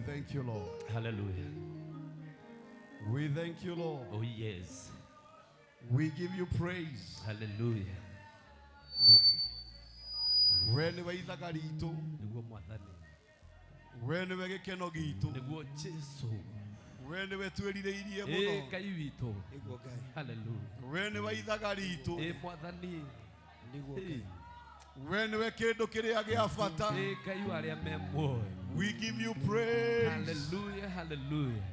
thank you, Lord. Hallelujah. We thank you, Lord. Oh yes. We give you praise. Hallelujah. We nĩwe ithaga ritũ. Nĩguo mwathani. We nĩwe gĩkeno gitũ. Nĩguo Jesu. We nĩwe twĩrirĩirie Ĩ mũno. Ngai witũ. Nĩguo Ngai. Hallelujah. We nĩwe ithaga ritũ. Ĩ mwathani. Nĩguo Ĩ Ngai. We nĩwe kĩndũ kĩrĩa gĩa bata. Ĩ Ngai wa arĩa me muoyo. We give you praise. Hallelujah, hallelujah.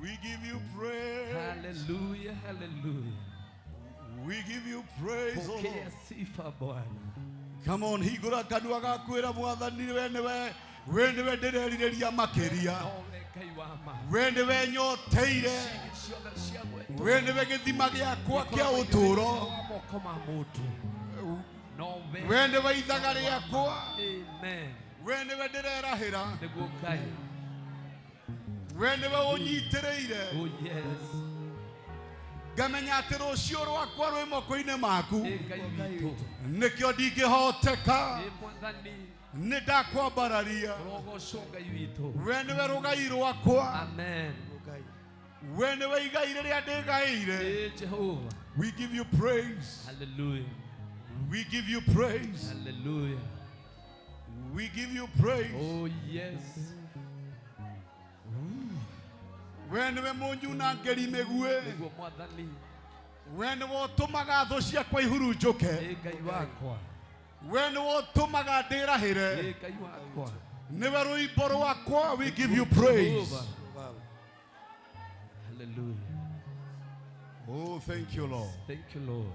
We give you praise. Hallelujah, hallelujah. We give you praise, O Pokea Lord. sifa Bwana. Come on, hingũra kanua gaku wĩra mwathani we nĩwe we nĩwe ndĩrerirĩria makĩria. Nowe Ngai wa ma. We nĩwe nyoteire. Ciothe cia gwetwo. We nĩwe gĩthima gĩakwa kĩa ũtũũro. Wa moko ma mũndũ. Nowe. We nĩwe ithaga rĩakwa. Amen. We nĩwe ndĩrerahĩra. Nĩguo Ngai. We nĩwe ũnyitĩrĩire. Oh yes. Ngamenya atĩ rũciũ rwakwa rwĩ moko-inĩ maku. Ĩ Ngai witũ. Nĩkĩo ndingĩhoteka. Ĩ mwathani. Nĩ ndakwambararia. Rogocwo Ngai witũ. We nĩwe rũgai rwakwa. Amen. Nĩguo Ngai. We nĩwe igai rĩrĩa ndĩgaĩire. Ĩ Jehova. We give you praise. Hallelujah. We give you praise. Hallelujah. We give you praise. Oh yes. We nĩwe mũnyunangĩri mĩguĩ. Nĩguo mwathani. We nĩwe ũtũmaga thũ ciakwa ihurunjũke. Ĩ Ngai wakwa. We nĩwe ũtũmaga ndĩrahĩre. Ĩ Ngai wakwa. Nĩwe rũimbo rwakwa. We give you praise. Jehova. Baba. Hallelujah. Oh, thank you, Lord. Thank you, Lord.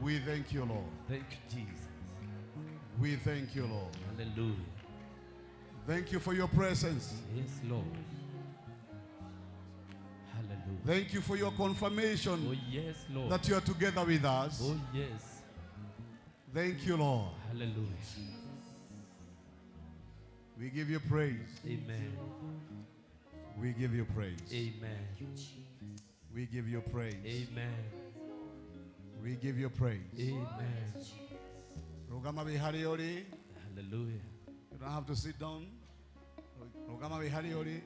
We thank you, Lord. Thank you, Jesus. We thank you, Lord. Hallelujah. Thank you for your presence. Yes, Lord. Hallelujah. Thank you for your Oh, confirmation yes, Lord. that you are together with us. Oh, yes. Thank you, Lord. Hallelujah. We give you praise. Amen. We give you praise. Amen. We give you praise. Amen. We give you praise. Amen. Rũgama wĩ harĩa ũrĩ. Hallelujah. You don't have to sit down. Rũgama wĩ harĩa ũrĩ.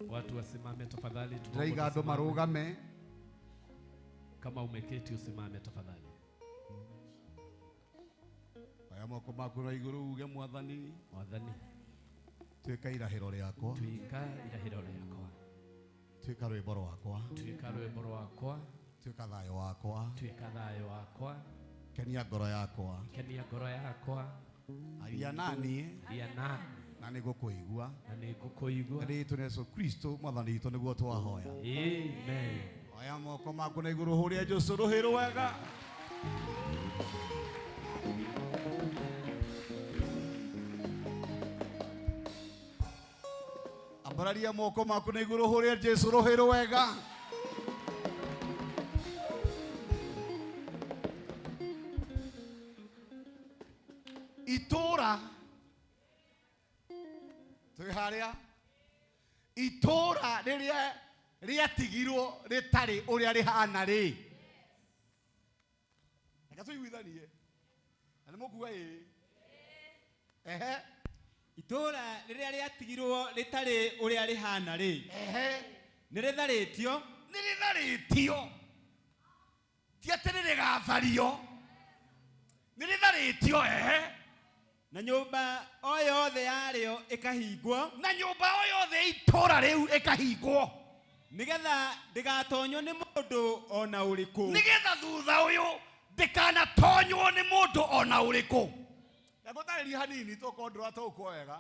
Watu wasimame tafadhali. Tunaomba Ndĩraiga andũ tusimame. marũgame. Kama umeketi usimame tafadhali. Oya moko maku na igũrũ uge mwathani Mwathani, tuĩka irahĩro rĩakwa. tuika irahĩro rĩakwa. Tuĩka rwĩmbo rwakwa. Tuika rwĩmbo rwakwa. Tuĩka thayũ wakwa. Tuika thayũ wakwa. Kenia ngoro yakwa. Kenia ngoro yakwa. Aria naniĩ Ria nani na nĩngũkũigua. na nĩngũkũigua. Rĩtwa rĩa Yesu Kristo mwathani witũ nĩguo twahoya. Amen. Oya moko maku na igũrũ hũrĩa Jesũ rũhĩ rwega. Ambararia moko maku na igũrũ hũrĩa Jesũ rũhĩ rwega. Itũra twĩ harĩa itũra rĩrĩa rĩatigirwo rĩtarĩ ũrĩa rĩhana rĩ reke tũiguithanie na nĩ mũkuga ĩĩ ehe Itũũra rĩrĩa rĩatigirwo rĩtarĩ ũrĩa rĩhana rĩ ehe nĩ rĩtharĩtio nĩ rĩtharĩtio ti atĩ nĩ rĩgathario nĩ rĩtharĩtio ehe na nyũmba o yothe yarĩo ĩkahingwo na nyũmba o yothe ya itũra rĩu ĩkahingwo nĩgetha ndĩgatonywo nĩ mũndũ o na ũrĩkũ nĩgetha thutha ũyũ ndĩkanatonywo nĩ mũndũ ona ũrĩkũ ngũtarĩria hanini tokorwo ndũrataũkwo wega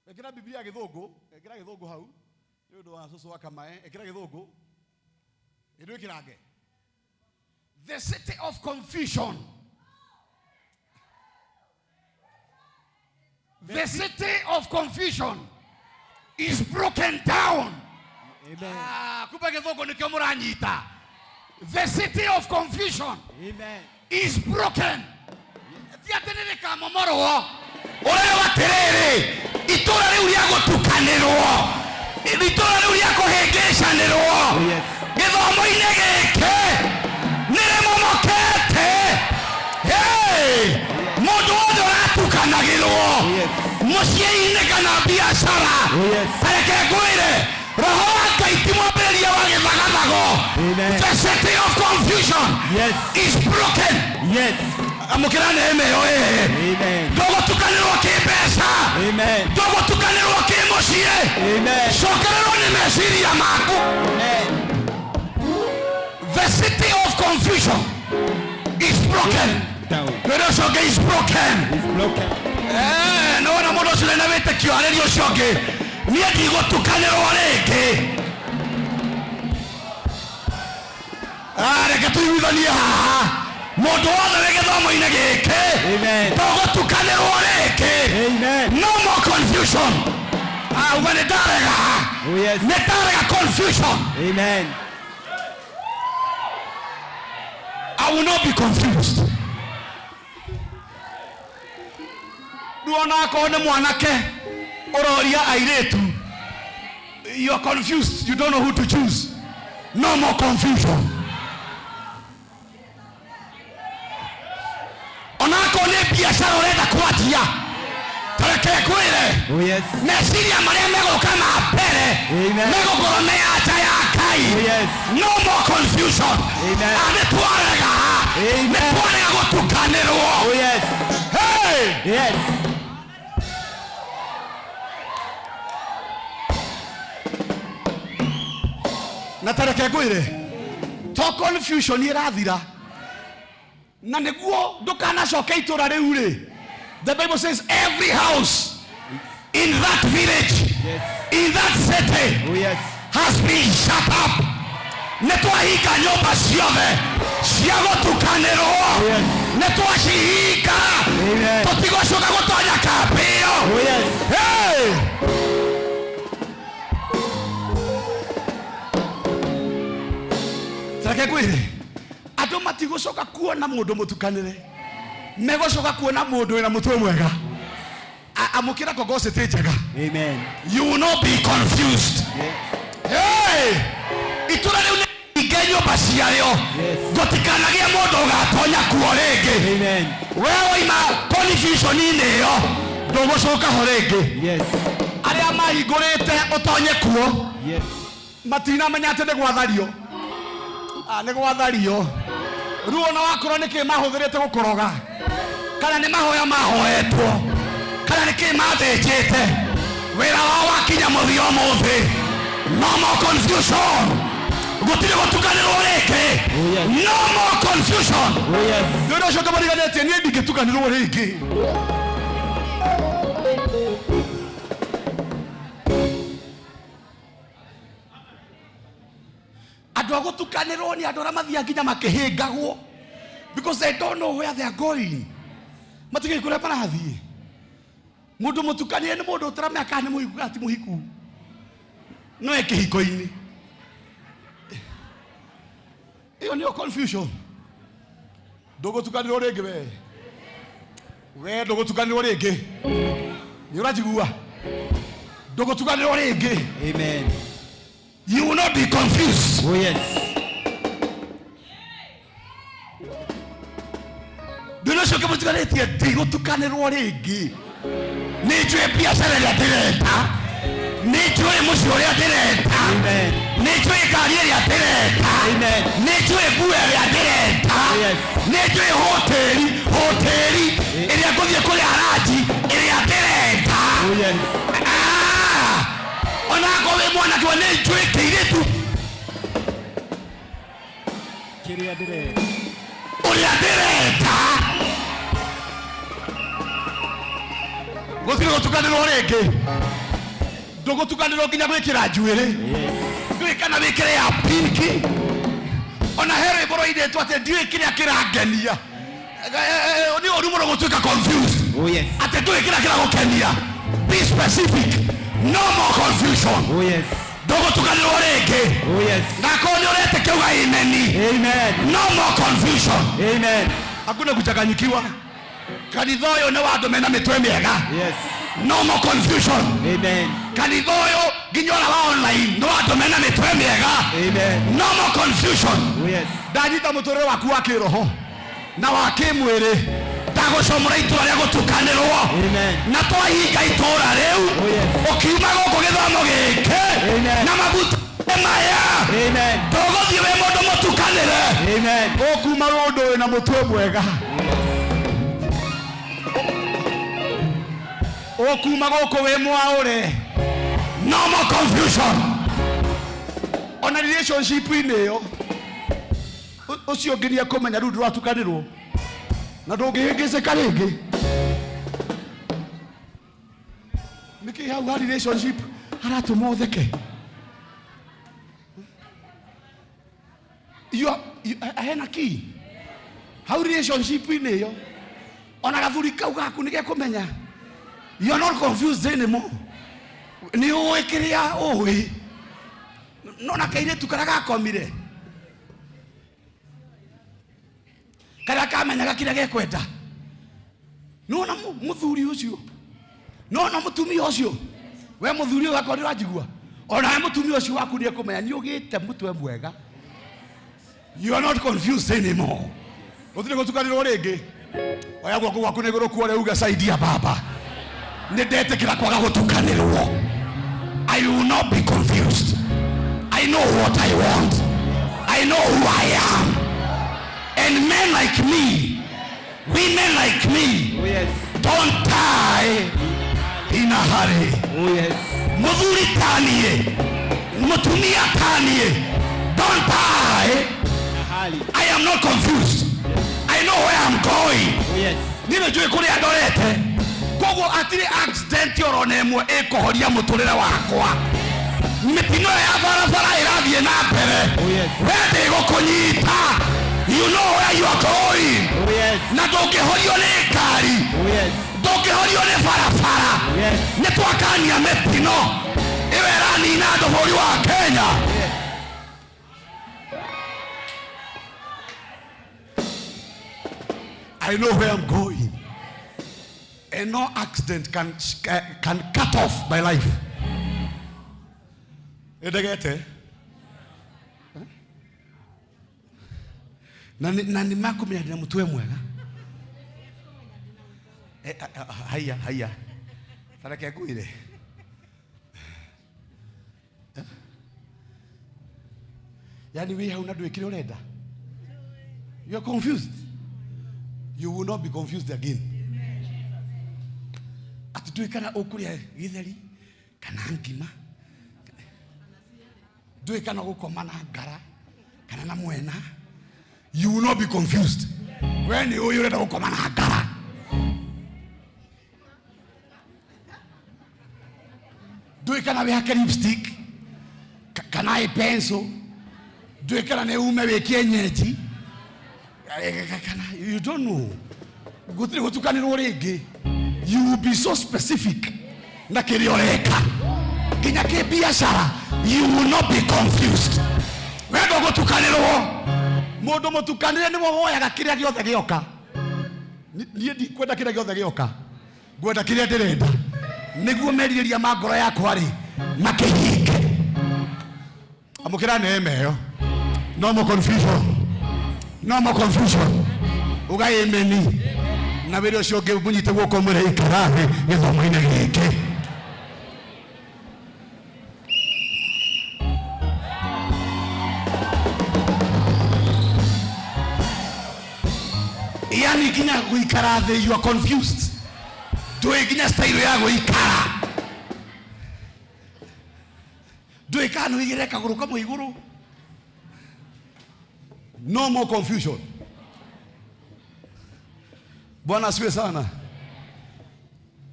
ĩkĩra biblia gĩthũngũ ĩkĩra gĩthũngũ hau nĩ ũndũ wa cũcũ wa kamae ĩkĩra gĩthũngũ ĩndwĩkĩrange the city of confusion the city of confusion is broken down. Amen. Ah, kumbe gĩthũngũ nĩkĩo mũranyita the city of confusion Amen. is broken ti atĩ nĩ rĩkamomorwo ũrerwo atĩrĩrĩ itũra rĩu rĩa gũtukanĩrwo itũra rĩu rĩa kũhĩngĩcanĩrwo yes. gĩthomo-inĩ gĩkĩ nĩ rĩmomokete Hey! Mũndũ wothe ũratukanagĩrwo Yes. Mũciĩ-inĩ kana biacara. Oh, yes. Tareke ngwĩre, roho wa Ngai ti mwambĩrĩria wa gĩthagathago. Amen. The city of confusion Yes. is broken. Yes. Amũkĩra neema ĩyo ĩĩ. Amen. Ndũgũtukanĩrwo kĩmbeca. Amen. Ndũgũtukanĩrwo kĩmũciĩ. Amen. Cokererwo nĩ meciria maku. Amen. The city of confusion is broken. Down. Mwĩre ũcio ũngĩ is broken. Is broken. Eh, nĩwona mũndũ ũcio wĩna wĩtĩkio arĩria ũcio ũngĩ, niĩ ndigũtukanĩrwo rĩngĩ. Ah, reke tũiguithanie haha, mũndũ wothe wĩ gĩthomo-inĩ gĩkĩ, Amen. ndũgũtukanĩrwo rĩngĩ. Amen. No more confusion. Ah, uga nĩ ndarega. Oh, yes. Nĩ ndarega confusion. Amen. I will not be confused. Rĩu ona akorwo nĩ mwanake ũroria airĩtu, you are confused, you don't know who to choose. No more confusion. Ona akorwo nĩ biacara ũrenda kwanjia, tareke ngwĩre, Oh, yes. meciria marĩa megũka ma mbere Amen. megũkorwo me anja ya Ngai. Oh, yes. No more confusion. Amen. Ah, nĩ twarega. Amen. Nĩ twarega gũtukanĩrwo. Oh, yes. Hey! Yes. Na tareke ngwĩre, to confusion ĩrathira na nĩguo ndũkanacoke itũra rĩu rĩ, the Bible says every house in that village, Yes. in that city, Oh, yes. has been shut up. Nĩ twahinga nyũmba ciothe cia gũtukanĩrwo. Yes. Nĩ twacihinga. Amen. Tũtigũcoka gũtonya kambĩ ĩyo. Oh, yes. Hey! Tareke ngwĩre, andũ matigũcoka kuona mũndũ mũtukanĩre, megũcoka kuona mũndũ wĩna mũtwe mwega. Amũkĩra kongocĩtĩ njega. Amen. You will not be confused. Yes. Hey! Itũra rĩu nĩ hinge nyũmba ciarĩo. Yes. Gũtikanagĩe mũndũ ũgatonya kuo rĩngĩ. Amen. We waima confusion-inĩ ĩyo, ndũgũcoka ho rĩngĩ. Yes. Arĩa mahingũrĩte ũtonye kuo Yes. matinamenya atĩ nĩ gwathario. Ah, nĩ gwathario. Rĩu ona wakorwo nĩ kĩ mahũthĩrĩte gũkũroga, kana nĩ mahoya mahoetwo, kana nĩ kĩ mathĩnjĩte, wĩra wao wakinya mũthia ũmũthĩ. No more confusion. Gũtirĩ gũtukanĩrwo rĩngĩ. Oh, yes. No more confusion. Oh, yes. Nĩ ũndũ ũcio ngĩmũriganĩtie, niĩ ndingĩtukanĩrwo rĩngĩ. Andũ a gũtukanĩrwo nĩ andũ arĩa mathiaga nginya makĩhĩngagwo because they don't know where they are going. Matikĩũĩ kũrĩa marathiĩ. Mũndũ mũtukanĩre nĩ mũndũ ũtaramenya kana nĩ mũhiku kana ti mũhiku, no e kĩhiko-inĩ. Ĩyo nĩyo confusion. Ndũgũtukanĩrwo rĩngĩ we. We ndũgũtukanĩrwo rĩngĩ. Nĩ ũranjigua? Ndũgũtukanĩrwo rĩngĩ. Amen. You will not be confused. Oh, yes. Ndũrĩ ũcio ũngĩmũtukanĩtie, ndigũtukanĩrwo rĩngĩ. Nĩ njũĩ biacara ĩrĩa ndĩrenda, nĩ njũĩ mũciĩ ũrĩa ndĩrenda, Amen. nĩ njũĩ ngari ĩrĩa ndĩrenda, Amen. nĩ njũĩ nguo ĩrĩa ndĩrenda, Yes. nĩ njũĩ hoteli ĩrĩa ngũthiĩ kũrĩa ranji ĩrĩa ndĩrenda. Oh, yes. Ah! Ona akorwo wĩ mwanake wa nĩ njũĩ kĩirĩtu Kĩrĩa ndĩrenda. ũrĩa ndĩrenda. Gũtirĩ gũtukanĩrwo rĩngĩ. Ndũgũtukanĩrwo nginya gwĩkĩra njuĩrĩ. Yes. Ndiũĩ kana wĩkĩre ya pinki. Ona he rwĩmbo rwainĩtwo atĩ ndiũĩ kĩrĩa kĩrangenia. Nĩ ũru mũno gũtuĩka confused. Oh, yes. Atĩ ndũĩ kĩrĩa kĩragũkenia. Be specific. No more confusion. Oh, yes. Ndũgũtukanĩrwo rĩngĩ. Oh, yes. Na akorwo nĩ ũretĩkia uga imeni. Amen. No more confusion. Amen. Hakuna kuchanganyikiwa. Kanitha ũyũ nĩ wa andũ mena mĩtwe mĩega. Yes. No more confusion. Amen. Kanitha ũyũ nginya ũrĩa wa online nĩ wa andũ mena mĩtwe mĩega. Amen. No more confusion. Oh, yes. Ndanyita mũtũrĩre waku wa kĩroho na wa kĩmwĩrĩ, Gũcomora itũra rĩa gũtukanĩrwo. Amen. Na twahinga itũra rĩu. Oh, yes. Ũkiuma gũkũ gĩthomo gĩkĩ Amen. na maguta maya, Amen. tũgũthiĩ wĩ mũndũ mũtukanĩre. Amen. Ũkuma mũndũ wĩna mũtwe mwega, ũkuma gũkũ wĩ mwaũre. No more confusion. Ona relationship-inĩ ĩyo, ũcio ũngĩ nĩ ekũmenya rĩu ndũratukanĩrwo na ndũngĩhĩngĩcĩka rĩngĩ. Nĩkĩ hau ha relationship haratũma ũtheke? Hena key hau relationship-inĩ ĩyo. Ona gathuri kau gaku nĩ gekũmenya you are not confused anymore. Nĩ ũĩ kĩrĩa ũĩ. No na kairĩtu karĩa gakomire, karĩa kamenyaga kĩrĩa gekwenda, nona mũthuri ũcio, nona mũtumia ũcio. We mũthuri ũyũ wakwa, nĩ ũranjigua? Onawe mũtumia ũcio waku nĩ ekũmenya nĩ ũgĩte mũtwe mwega. You are not confused anymore. Gũtirĩ gũtukanĩrwo rĩngĩ. Oya guoko gwaku nĩ igũrũ kuore, uge, "Saidia Baba, nĩ ndetĩkĩra kwaga gũtukanĩrwo. I will not be confused. I know what I want. I know who I am. And men like me, women like me, Oh yes. don't die in a hurry." Oh yes. Muthuri tanie, mutumia tanie, don't die. Hali. I am not confused. I know where I'm going. Oh yes. Niĩ nĩ njũĩ kũrĩa ndorete. Koguo hatirĩ accident oro na ĩmwe ĩkũhoria mũtũrĩre wakwa. Mĩtino ya barabara ĩrathiĩ na mbere, Oh yes. we ndĩgũkũnyita. You know where you are going. Oh yes. Na ndũngĩhorio nĩ ngari. Oh yes. Ndũngĩhorio nĩ barabara. Yes. Nĩ twakania mĩtino ĩyo ĩranina andũ bũrũri wa Kenya. Yes. I know where I'm going. And no accident can cut off my life. Ndegete. Na nĩ makũmenya ndĩna mũtwe mwega. Haiya, haiya. Tareke ngwĩre. Yani wĩ hau na ndũĩ kĩrĩa ũrenda. You are confused. You will not be confused again. Atĩ ndũĩ kana ũkũrĩa gĩtheri kana ngima, ndũĩ kana ũgũkoma na ngara kana na mwena. You will not be confused. We nĩ ũyũ ũrenda gũkoma na ngara. Ndũĩ kana wĩhake lipstick kana ĩ pencil, ndũĩ kana nĩ ume wĩ kĩenyenji kana you don't know. Gũtirĩ gũtukanĩrwo rĩngĩ. You will be so specific na kĩrĩa ũreka, nginya kĩbiacara. You will not be confused. We ndũgũtukanĩrwo. Mũndũ mũtukanĩre nĩwe woyaga kĩrĩa gĩothe gĩoka. Niĩ ndikwenda kĩrĩa gĩothe gĩoka, ngwenda kĩrĩa ndĩrenda, nĩguo merirĩria ma ngoro yakwa rĩ makĩhinge. Amũkĩra neema ĩyo. No more confusion, no more confusion. Uga ameni na wĩra ũcio ũngĩ. Mũnyite guoko, mwĩre, "Ikara thĩ gĩthomo-inĩ gĩkĩ." Yani nginya gũikara thĩ you are confused. Ndũĩ nginya style ya gũikara, ndũĩ kana nĩ ũigĩrĩre kagũrũ kamwe igũrũ. No more confusion. Bwana asifiwe sana.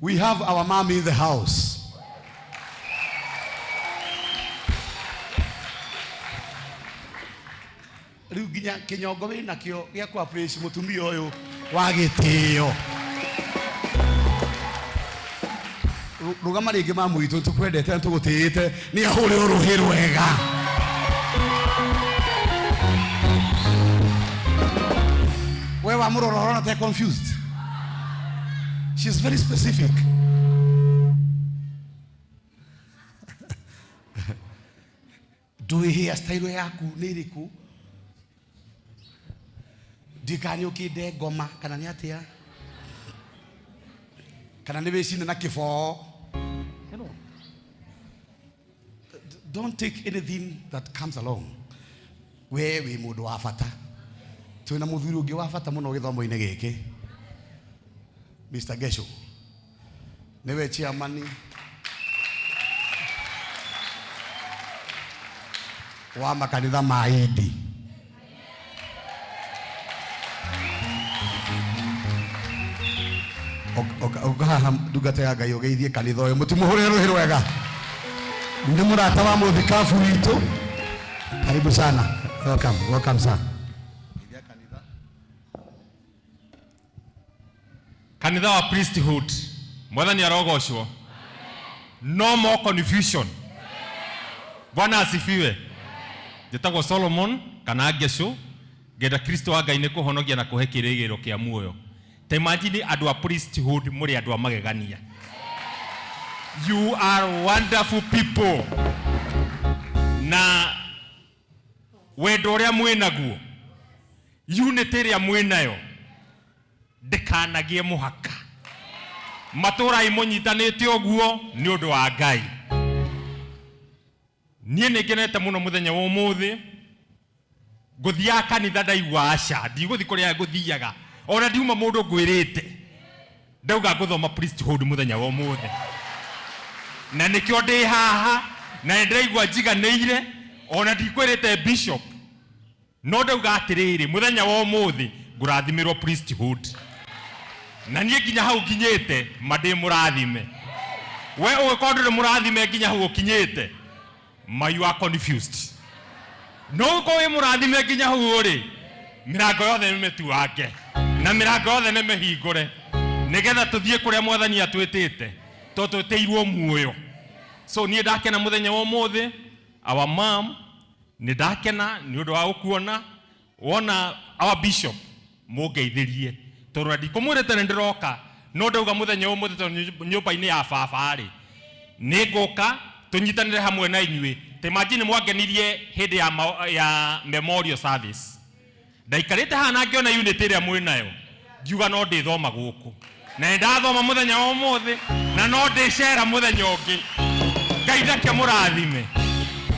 We have our mom in the house. Rĩu nginya kĩnyongo wĩ nakĩo gĩa kũ appreciate mũtumia ũyũ wa gĩtĩo. Rũgama rĩngĩ, mamu witũ, tũkwendete na tũgũtĩĩte. Nĩ ahũrĩrwo rũhĩ rwega. We wamũrora ũrona ta confused? She's very specific. Ndũĩ hair style yaku nĩ ĩrĩkũ, ndikana nĩ ũkĩnde ngoma kana nĩ atĩa. Kana nĩ wĩcine na kĩboo. You know, don't take anything that comes along. We wĩ mũndũ wa bata. Twĩna mũthuri ũngĩ wa bata mũno gĩthomo-inĩ gĩkĩ, Mr. Gesho, nĩwe chairman wa makanitha ma Indi. Ũka haha ndungata ya Ngai ũgeithie kanitha ũyũ, mũtimũhũrĩre rũhĩ rwega. Nĩ mũrata wa mũthikabu witũ. Karibu sana. Welcome, welcome sir. Kanitha wa priesthood, Mwathani arogocwo. No more confusion. Bwana asifiwe. Njĩtagwo Solomon kana Ngecu, ngenda Kristo wa Ngai nĩ kũhonokia na kũhe kĩrĩgĩrĩro kĩa muoyo. Ta imagine andũ a priesthood mũrĩ andũ a magegania. You are wonderful people. Na wendo ũrĩa mwĩnaguo, unity ĩrĩa mwĩnayo, ndĩkanagie mũhaka. Matũrai mũnyitanĩte ũguo nĩ ũndũ wa Ngai. Niĩ nĩ ngenete mũno mũthenya wa ũmũthĩ. Ngũthiaga kanitha ndaigua aca, ndigũthiĩ kũrĩa ngũthiaga. Ona ndiuma mũndũ ngwĩrĩte. Ndauga ngũthoma priesthood mũthenya wa ũmũthĩ. Na nĩkĩo ndĩ haha, na nĩ ndĩraigua njiganĩire, ona ndikwĩrĩte bishop. No ndauga atĩrĩrĩ, mũthenya wa ũmũthĩ ngũrathimĩrwo priesthood. Na niĩ nginya hau nginyĩte, ma ndĩ mũrathime. We ũgĩkorwo ndũrĩ mũrathime nginya hau ũkinyĩte, ma you are confused. No ũgĩkorwo wĩ mũrathime nginya hau ũrĩ, mĩrango yothe nĩ mĩtuange na mĩrango yothe nĩ mĩhingũre, nĩgetha tũthiĩ kũrĩa Mwathani atwĩtĩte, tondũ twĩtĩirwo muoyo. So niĩ ndakena mũthenya wa ũmũthĩ, our mom, nĩ ndakena nĩ ũndũ wa gũkuona. Wona our bishop, mũngeithĩrie, tondũ na ndikũmwĩrĩte nĩ ndĩroka, no ndauga mũthenya wa ũmũthĩ tondũ nyũmba-inĩ ya baba rĩ, nĩ ngũka tũnyitanĩre hamwe na inyuĩ. Ta imagine mwangenirie hĩndĩ ya memorial service. Ndaikarĩte haha na ngĩona unity ĩrĩa mwĩnayo, ngiuga no ndĩthoma gũkũ. Na nĩ ndathoma mũthenya wa ũmũthĩ, na no ndĩcera mũthenya ũngĩ. Ngai ndake mũrathime,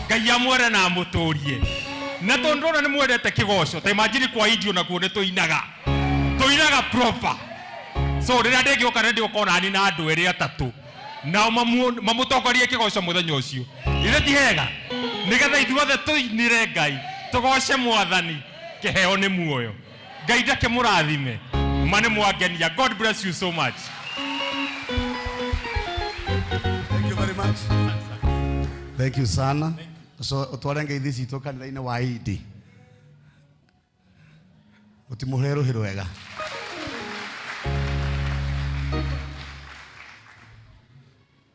Ngai amwere na amũtũrie. Na tondũ ndona nĩ mwendete kĩgoco, ta imagine kwa indio nakuo nĩ tũinaga. Tũinaga proper. So rĩrĩa ndĩngĩũka nĩ ndĩgũkorwo nani na andũ erĩ atatũ, nao mamũtongorie kĩgoco mũthenya ũcio. Ithe ti hega? Nĩgetha ithuothe tũinĩre Ngai, tũgoce Mwathani, kĩheo nĩ muoyo. Ngai ndake mũrathime, ma nĩ mwangenia. God bless you so much. Thank you very much. Thank you sana. So utware ngeithi citũ kanitha-inĩ wa Indi. Mũtimũhũrĩre rũhĩ rwega.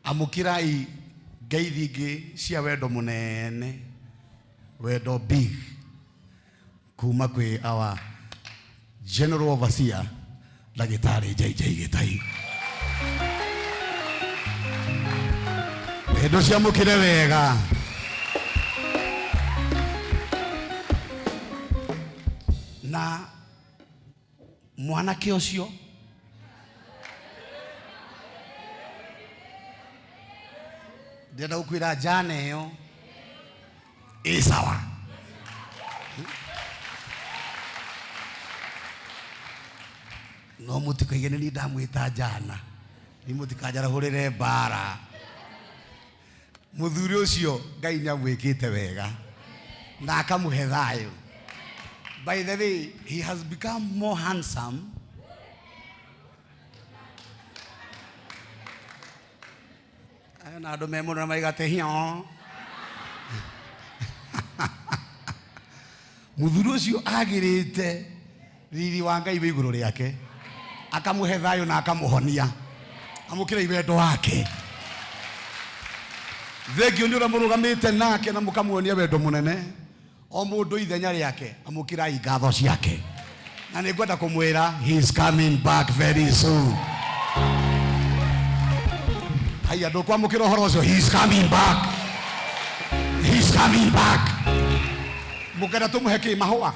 Amũkĩrai ngeithi ingĩ cia wendo mũnene, wendo big, kuma kwĩ our General Overseer Ndagĩtarĩ JJ Gĩtai. Indo ciamũkĩre wega. Na mwanake ũcio ndĩrenda gũkwĩra njana ĩyo ĩ sawa. No mũtikaige nĩ niĩ ndamwĩta njana, ni mũtikanjarahũrĩre mbara. Mũthuri ũcio Ngai nĩ amwĩkĩte wega na akamũhe thayũ. By the way, he has become more handsome. Aya na andũ me mũno na maigate hinya. Mũthuri ũcio agĩrĩte riri wa Ngai wĩ igũrũ rĩake, akamũhe thayũ na akamũhonia, amũkĩre wendo wake. Thengio nĩ ũrĩa mũrũgamĩte nake na mũkamuonia wendo mũnene. O mũndũ ithenya rĩake, amũkĩrai ngatho ciake. Na nĩ ngwenda kũmwĩra, he is coming back very soon. Haiya, ndũkwamũkĩra ũhoro ũcio, he is coming back. He is coming back. Mũkenda tũmũhe kĩ, mahũa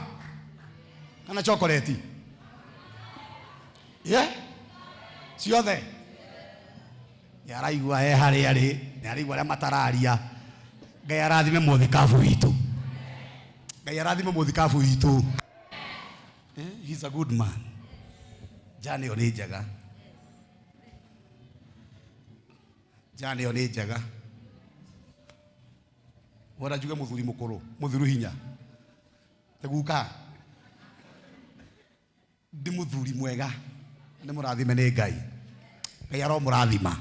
kana chocolate? Yeah? Ciothe. Nĩ araigua e harĩa arĩ, nĩ araigua arĩa matararia. Ngai arathime mũthikabu witũ. Ngai arathime mũthikabu witũ. He's a good man. Jane ĩyo nĩ njega. Jane ĩyo nĩ njega. Wona njuge mũthuri mũkũrũ, mũthiru hinya. Teguka. Ndi mũthuri mwega. Nĩ mũrathime nĩ Ngai. Ngai aromũrathima.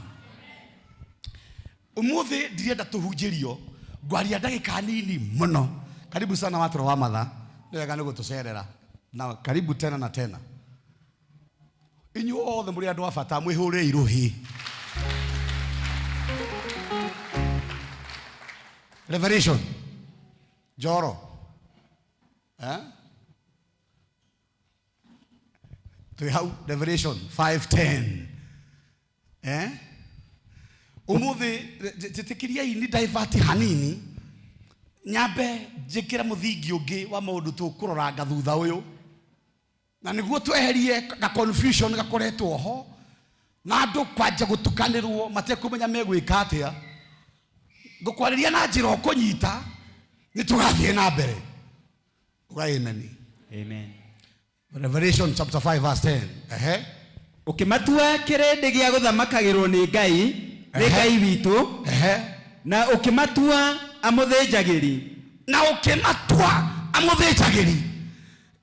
Umuthi ndirenda tuhunjĩrio, ngwaria ndagĩka nini mũno. Karibu sana watoro wa matha, nĩ wega nĩ gũtũcerera. Na karibu tena na tena. Inyuĩ othe mũrĩ andũ a bata, mwĩhũrĩrei rũhĩ. Revelation. Njoro. Eh? Twĩ hau Revelation 5:10. Eh? Umuthi njĩtĩkĩriai ni divert hanini, nyambe njĩkĩre mũthingi ũngĩ wa maũndũ tũkũroranga thutha ũyũ, na nĩguo tweherie ga confusion gakoretwo ho na andũ kwanja gũtukanĩrwo matekũmenya megwĩka atĩa. Ngũkwarĩria na njĩra ũkũnyita, nĩ tũgathiĩ na mbere. Uga amen. Amen. Revelation chapter 5 verse 10. Ehe. Ũkĩmatua kĩrĩndĩ gĩa gũthamakagĩrwo nĩ Ngai, nĩ Ngai witũ. Ehe. Na ũkĩmatua amũthĩnjagĩri. Na ũkĩmatua amũthĩnjagĩri.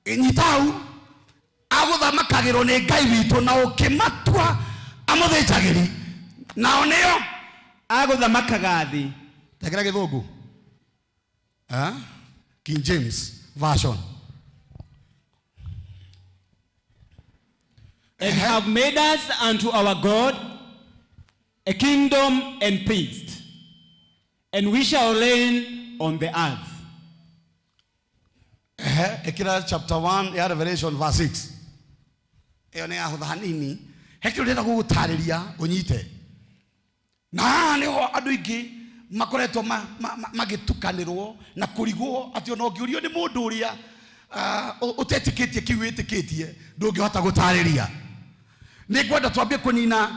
Nyita hau. Agũthamakagĩrwo nĩ Ngai witũ na ũkĩmatua amũthĩnjagĩri. Nao nĩo agũthamakaga thĩ. Tekera gĩthũngũ. King James version. And have made us unto our God a kingdom and priests, and we shall reign on the earth. Ekira chapter 1 ya Revelation verse 6. Ĩyo nĩ yahũtha hanini. He kĩndũ ndĩrenda gũgũtarĩria ũnyite. Na haha nĩho andũ aingĩ makoretwo magĩtukanĩrwo na kũrigwo atĩ ona ũngĩũrio nĩ mũndũ ũrĩa ũtetĩkĩtie kĩu wĩtĩkĩtie ndũngĩhota gũtarĩria. Nĩ ngwenda twambie kũnina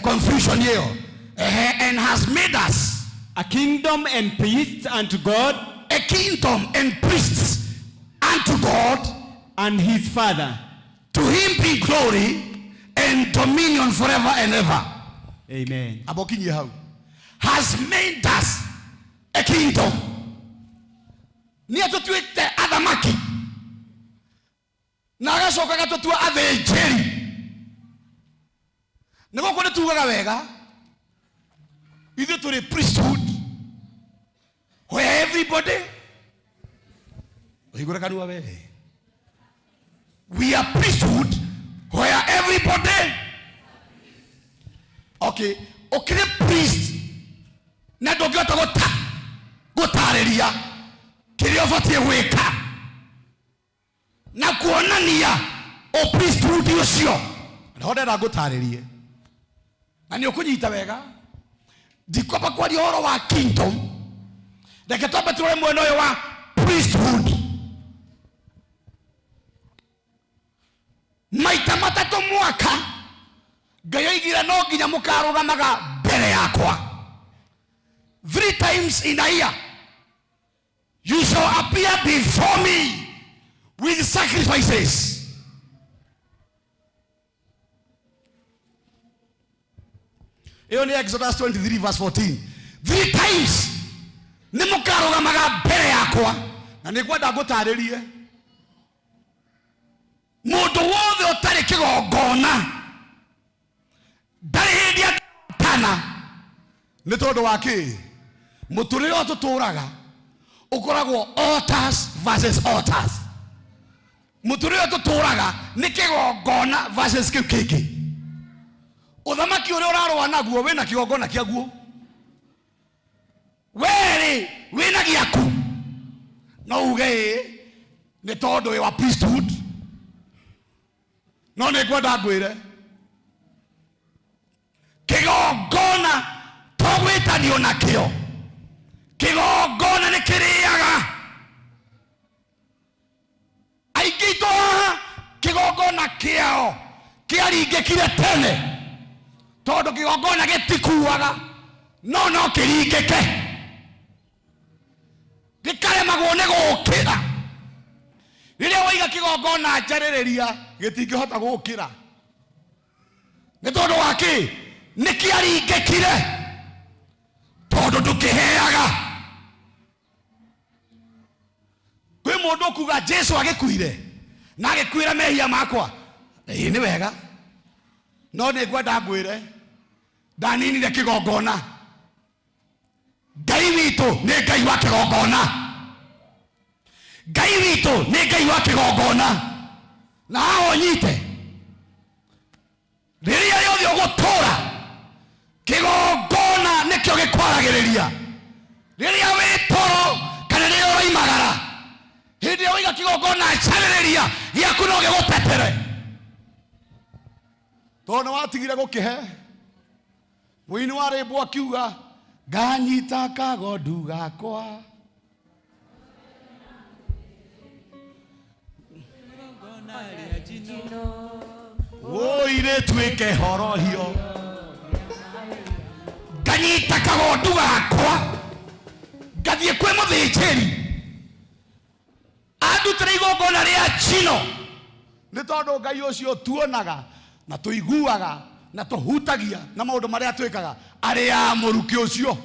confusion ĩyo. And has made us a kingdom and priests unto God, a kingdom and priests unto God and his Father. To him be glory and dominion forever and ever. Amen. Abokinye hau. Has made us a kingdom. Nĩ atũtuĩte athamaki. Na agacoka agatũtua athĩnjĩri. Nĩ gũkũ nĩ tugaga wega. Ithuĩ tũrĩ priesthood. Where everybody ũhingũre kanua we. We are priesthood where everybody. Okay, ũkĩrĩ priest na ndũngĩhota gũtarĩria kĩrĩa ũbatiĩ gwĩka na kuonania o priesthood ũcio. Nĩho ndĩrenda ngũtarĩrie na nĩ ũkũnyita wega. Ndikwamba kwaria ũhoro wa kingdom, reke twambe tũrore mwena ũyũ wa priesthood. Maita matatũ mwaka Ngai oigire no nginya mũkarũgamaga mbere yakwa. 3 times in a year you shall appear before me with sacrifices. Ĩyo nĩ Exodus 23 verse 14. 3 times nĩ mũkarũgamaga mbere yakwa. Na nĩ ngwenda ngũtarĩrie mũndũ wothe ũtarĩ kĩgongona ndarĩ hĩndĩ angĩhotana. Nĩ tondũ wa kĩ? Mũtũrĩre ũyũ tũtũraga ũkoragwo altars versus altars. Mũtũrĩre ũyũ tũtũraga nĩ kĩgongona versus kĩu kĩngĩ. Ũthamaki ũrĩa ũrarũa naguo wĩna kĩgongona kĩaguo. Werĩ wĩna gĩaku. No uge ĩ nĩ tondũ wĩ wa priesthood. No nĩ ngwenda ngwĩre kĩgongona to gwĩtanio nakĩo. Kĩgongona nĩ kĩrĩaga. Aingĩ aitũ haha kĩgongona kĩao kĩaringĩkire tene. Tondũ kĩgongona gĩtikuaga, no no kĩringĩke, gĩkaremagwo nĩ gũkĩra. Rĩrĩa waiga kĩgongona njarĩrĩria, gĩtingĩhota gũkĩra. Nĩ tondũ wa kĩ? Nĩ kĩaringĩkire tondũ ndũkĩheaga. Kwĩ mũndũ ũkuga Jesu agĩkuire na agĩkuĩra mehia makwa. Ĩĩ, nĩ wega, no nĩ ngwenda ngwĩre ndaninire kĩgongona. Ngai witũ nĩ Ngai wa kĩgongona. Ngai witũ nĩ Ngai wa kĩgongona. Na haha ũnyite, rĩrĩa rĩothe ũgũtũra, kĩgongona nĩkĩo gĩkwaragĩrĩria. Rĩrĩa wĩ toro kana rĩrĩa ũroimagara, hĩndĩ ĩrĩa waiga kĩgongona carĩrĩria gĩaku no gĩgũtetere, tondũ nĩ watigire gũkĩhe. Mũini wa rĩmbo akiuga, nganyita kagondu gakwa woi rĩtuĩke horohio, nganyita kagondu gakwa ngathiĩ kwĩ mũthĩnjĩri andutĩre igongona rĩa njino. Nĩ tondũ Ngai ũcio tuonaga na tũiguaga na tũhutagia na maũndũ marĩa twĩkaga, arĩaga mũrukĩ ũcio.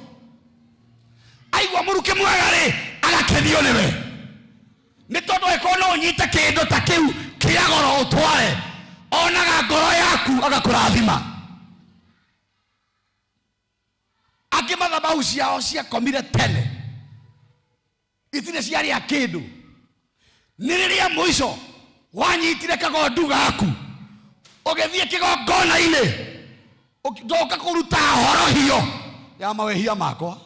Aigua mũrukĩ mwega rĩ, agakenio nĩwe. Nĩ tondũ angĩkorwo no ũnyite kĩndũ ta kĩu kĩa goro ũtware, onaga ngoro yaku agakũrathima. Angĩ mathabahu ciao ciakomire tene, itirĩ ciarĩa kĩndũ. Nĩ rĩrĩa mũico wanyitire kagondu gaku ũgĩthiĩ kĩgongona-inĩ, ndoka kũruta horohio ya mawehia makwa,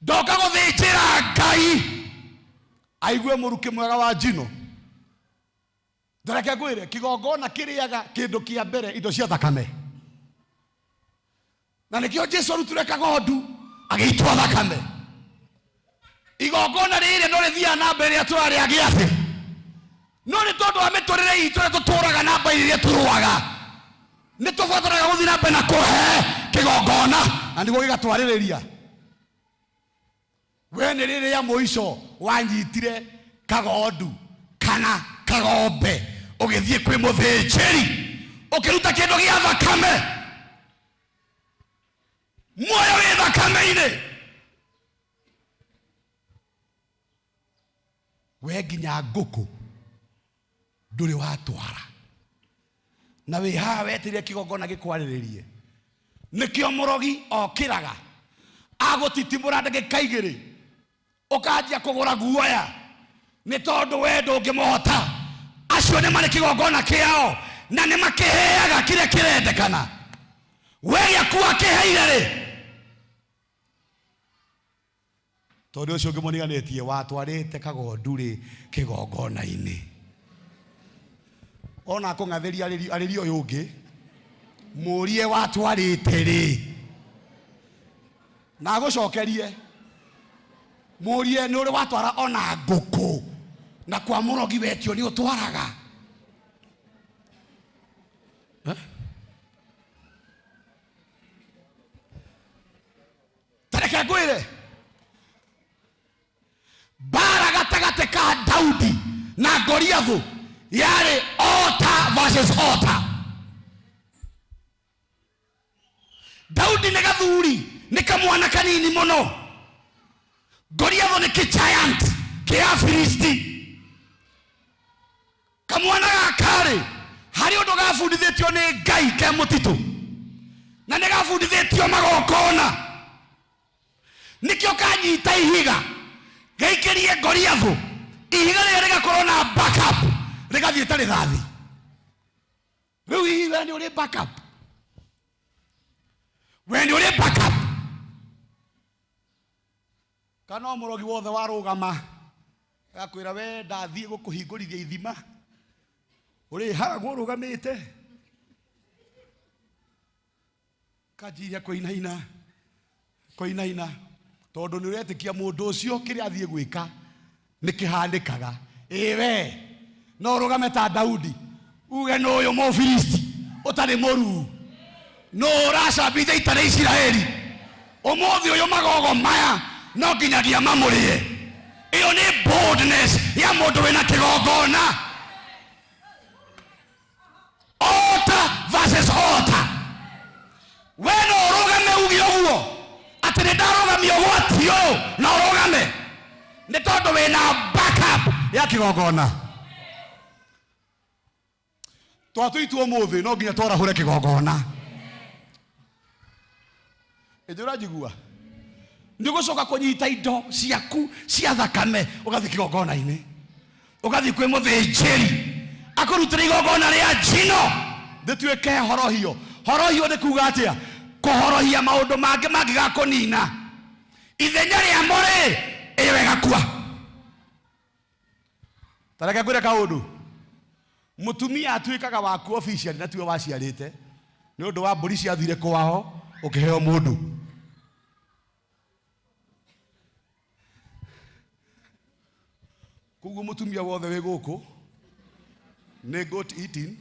ndoka gũthĩnjĩra Ngai aigue mũrukĩ mwega wa njino. Reke ngwĩre, kĩgongona kĩrĩaga kĩndũ kĩa mbere indo cia thakame, na nĩkĩo Jesu arutire kagondu agĩitwo thakame. Igongona rĩrĩ no rĩthiaga na mbere rĩrĩa tũrarĩa gĩathĩ, no nĩ tondũ wa mĩtũrĩre itũ ĩrĩa tũtũraga na mbaira iria tũrũaga, nĩ tũbataraga gũthiĩ na mbere na kũhe kĩgongona, na nĩguo gĩgatwarĩrĩria. We nĩ rĩrĩa mũico wanyitire kagondu kana kagombe ũgĩthiĩ kwĩ mũthĩnjĩri ũkĩruta kĩndũ gĩa thakame? Muoyo wĩ thakame-inĩ. We nginya ngũkũ ndũrĩ watwara, na wĩ haha wetereire kĩgongona gĩkwarĩrĩrie. Nĩkĩo mũrogi okĩraga agũtitimũra ndagĩka igĩrĩ, ũkanjia kũgũra guoya, nĩ tondũ we ndũngĩmũhota. Acio nĩ marĩ kĩgongona kĩao na nĩ makĩheaga kĩrĩa kĩrendekana. We gĩaku akĩheire rĩ? Tondũ ũcio ũngĩmũriganĩtie watwarĩte kagondu rĩ kĩgongona-inĩ, ona akũng'athĩria arĩrie ũyũ ũngĩ, mũrie watwarĩte rĩ, na agũcokerie. Mũrie nĩ ũrĩ watwara ona ngũkũ, na kwa mũrogi wetio nĩ ũtwaraga. Eh? Tareke ngwĩre, mbara gatagatĩ ka Daudi na Goliathu yarĩ altar versus altar. Daudi nĩ gathuri, nĩ kamwana kanini mũno. Goliathu nĩ kĩ-giant kĩa Afilisti. Kamwana gaka-rĩ, harĩ ũndũ gabundithĩtio nĩ Ngai ke mũtitũ, na nĩ gabundithĩtio magongona. Nĩkĩo kanyita ihiga gaikĩrie Goliathu, ihiga rĩrĩa rĩgakorwo na backup, rĩgathiĩ ta rĩthathi. Rĩu hihi we nĩ ũrĩ backup? We nĩ ũrĩ backup? Kana o mũrogi wothe warũgama agakwĩra we ndathiĩ gũkũhingũrithia ithima, ũrĩharagwo ũrũgamĩte, kanjiria kũinaina kũinaina, tondũ nĩ ũretĩkia mũndũ ũcio kĩrĩa athiĩ gwĩka nĩ kĩhanĩkaga. Ĩĩ, we no ũrũgame ta Daudi uge nũ ũyũ Mũfilisti ũtarĩ mũruu? Nũ ũracambithia ita rĩa Isiraeli? Ũmũthĩ ũyũ magogo maya no nginyagia mamũrĩe. Ĩyo nĩ boldness ya mũndũ wĩna kĩgongona. Altar versus altar. We no ũrũgame uge ũguo atĩ nĩ ndarũgamia ũgwati ũyũ, na ũrũgame nĩ tondũ wĩna backup ya kĩgongona. Twatũitwo ũmũthĩ no nginya twarahũre kĩgongona. Ĩndĩ ũranjigua? Nĩ ũgũcoka kũnyita indo ciaku cia thakame ũgathiĩ kĩgongona-inĩ, ũgathiĩ kwĩ mũthĩnjĩri akũrutĩre igongona rĩa njino rĩtuĩke horohio. Horohio nĩ kuga atĩa? Kũhorohia maũndũ mangĩ mangĩgakũnina. Ithenya rĩamo rĩ, ĩyo ĩgakua. Ta reke ngwĩre kaũndũ. Mũtumia atuĩkaga waku officially na tiwe waciarĩte nĩ ũndũ wa mbũri ciathire kwao ũkĩheo mũndũ. Koguo mũtumia wothe wĩ gũkũ nĩ goat eating.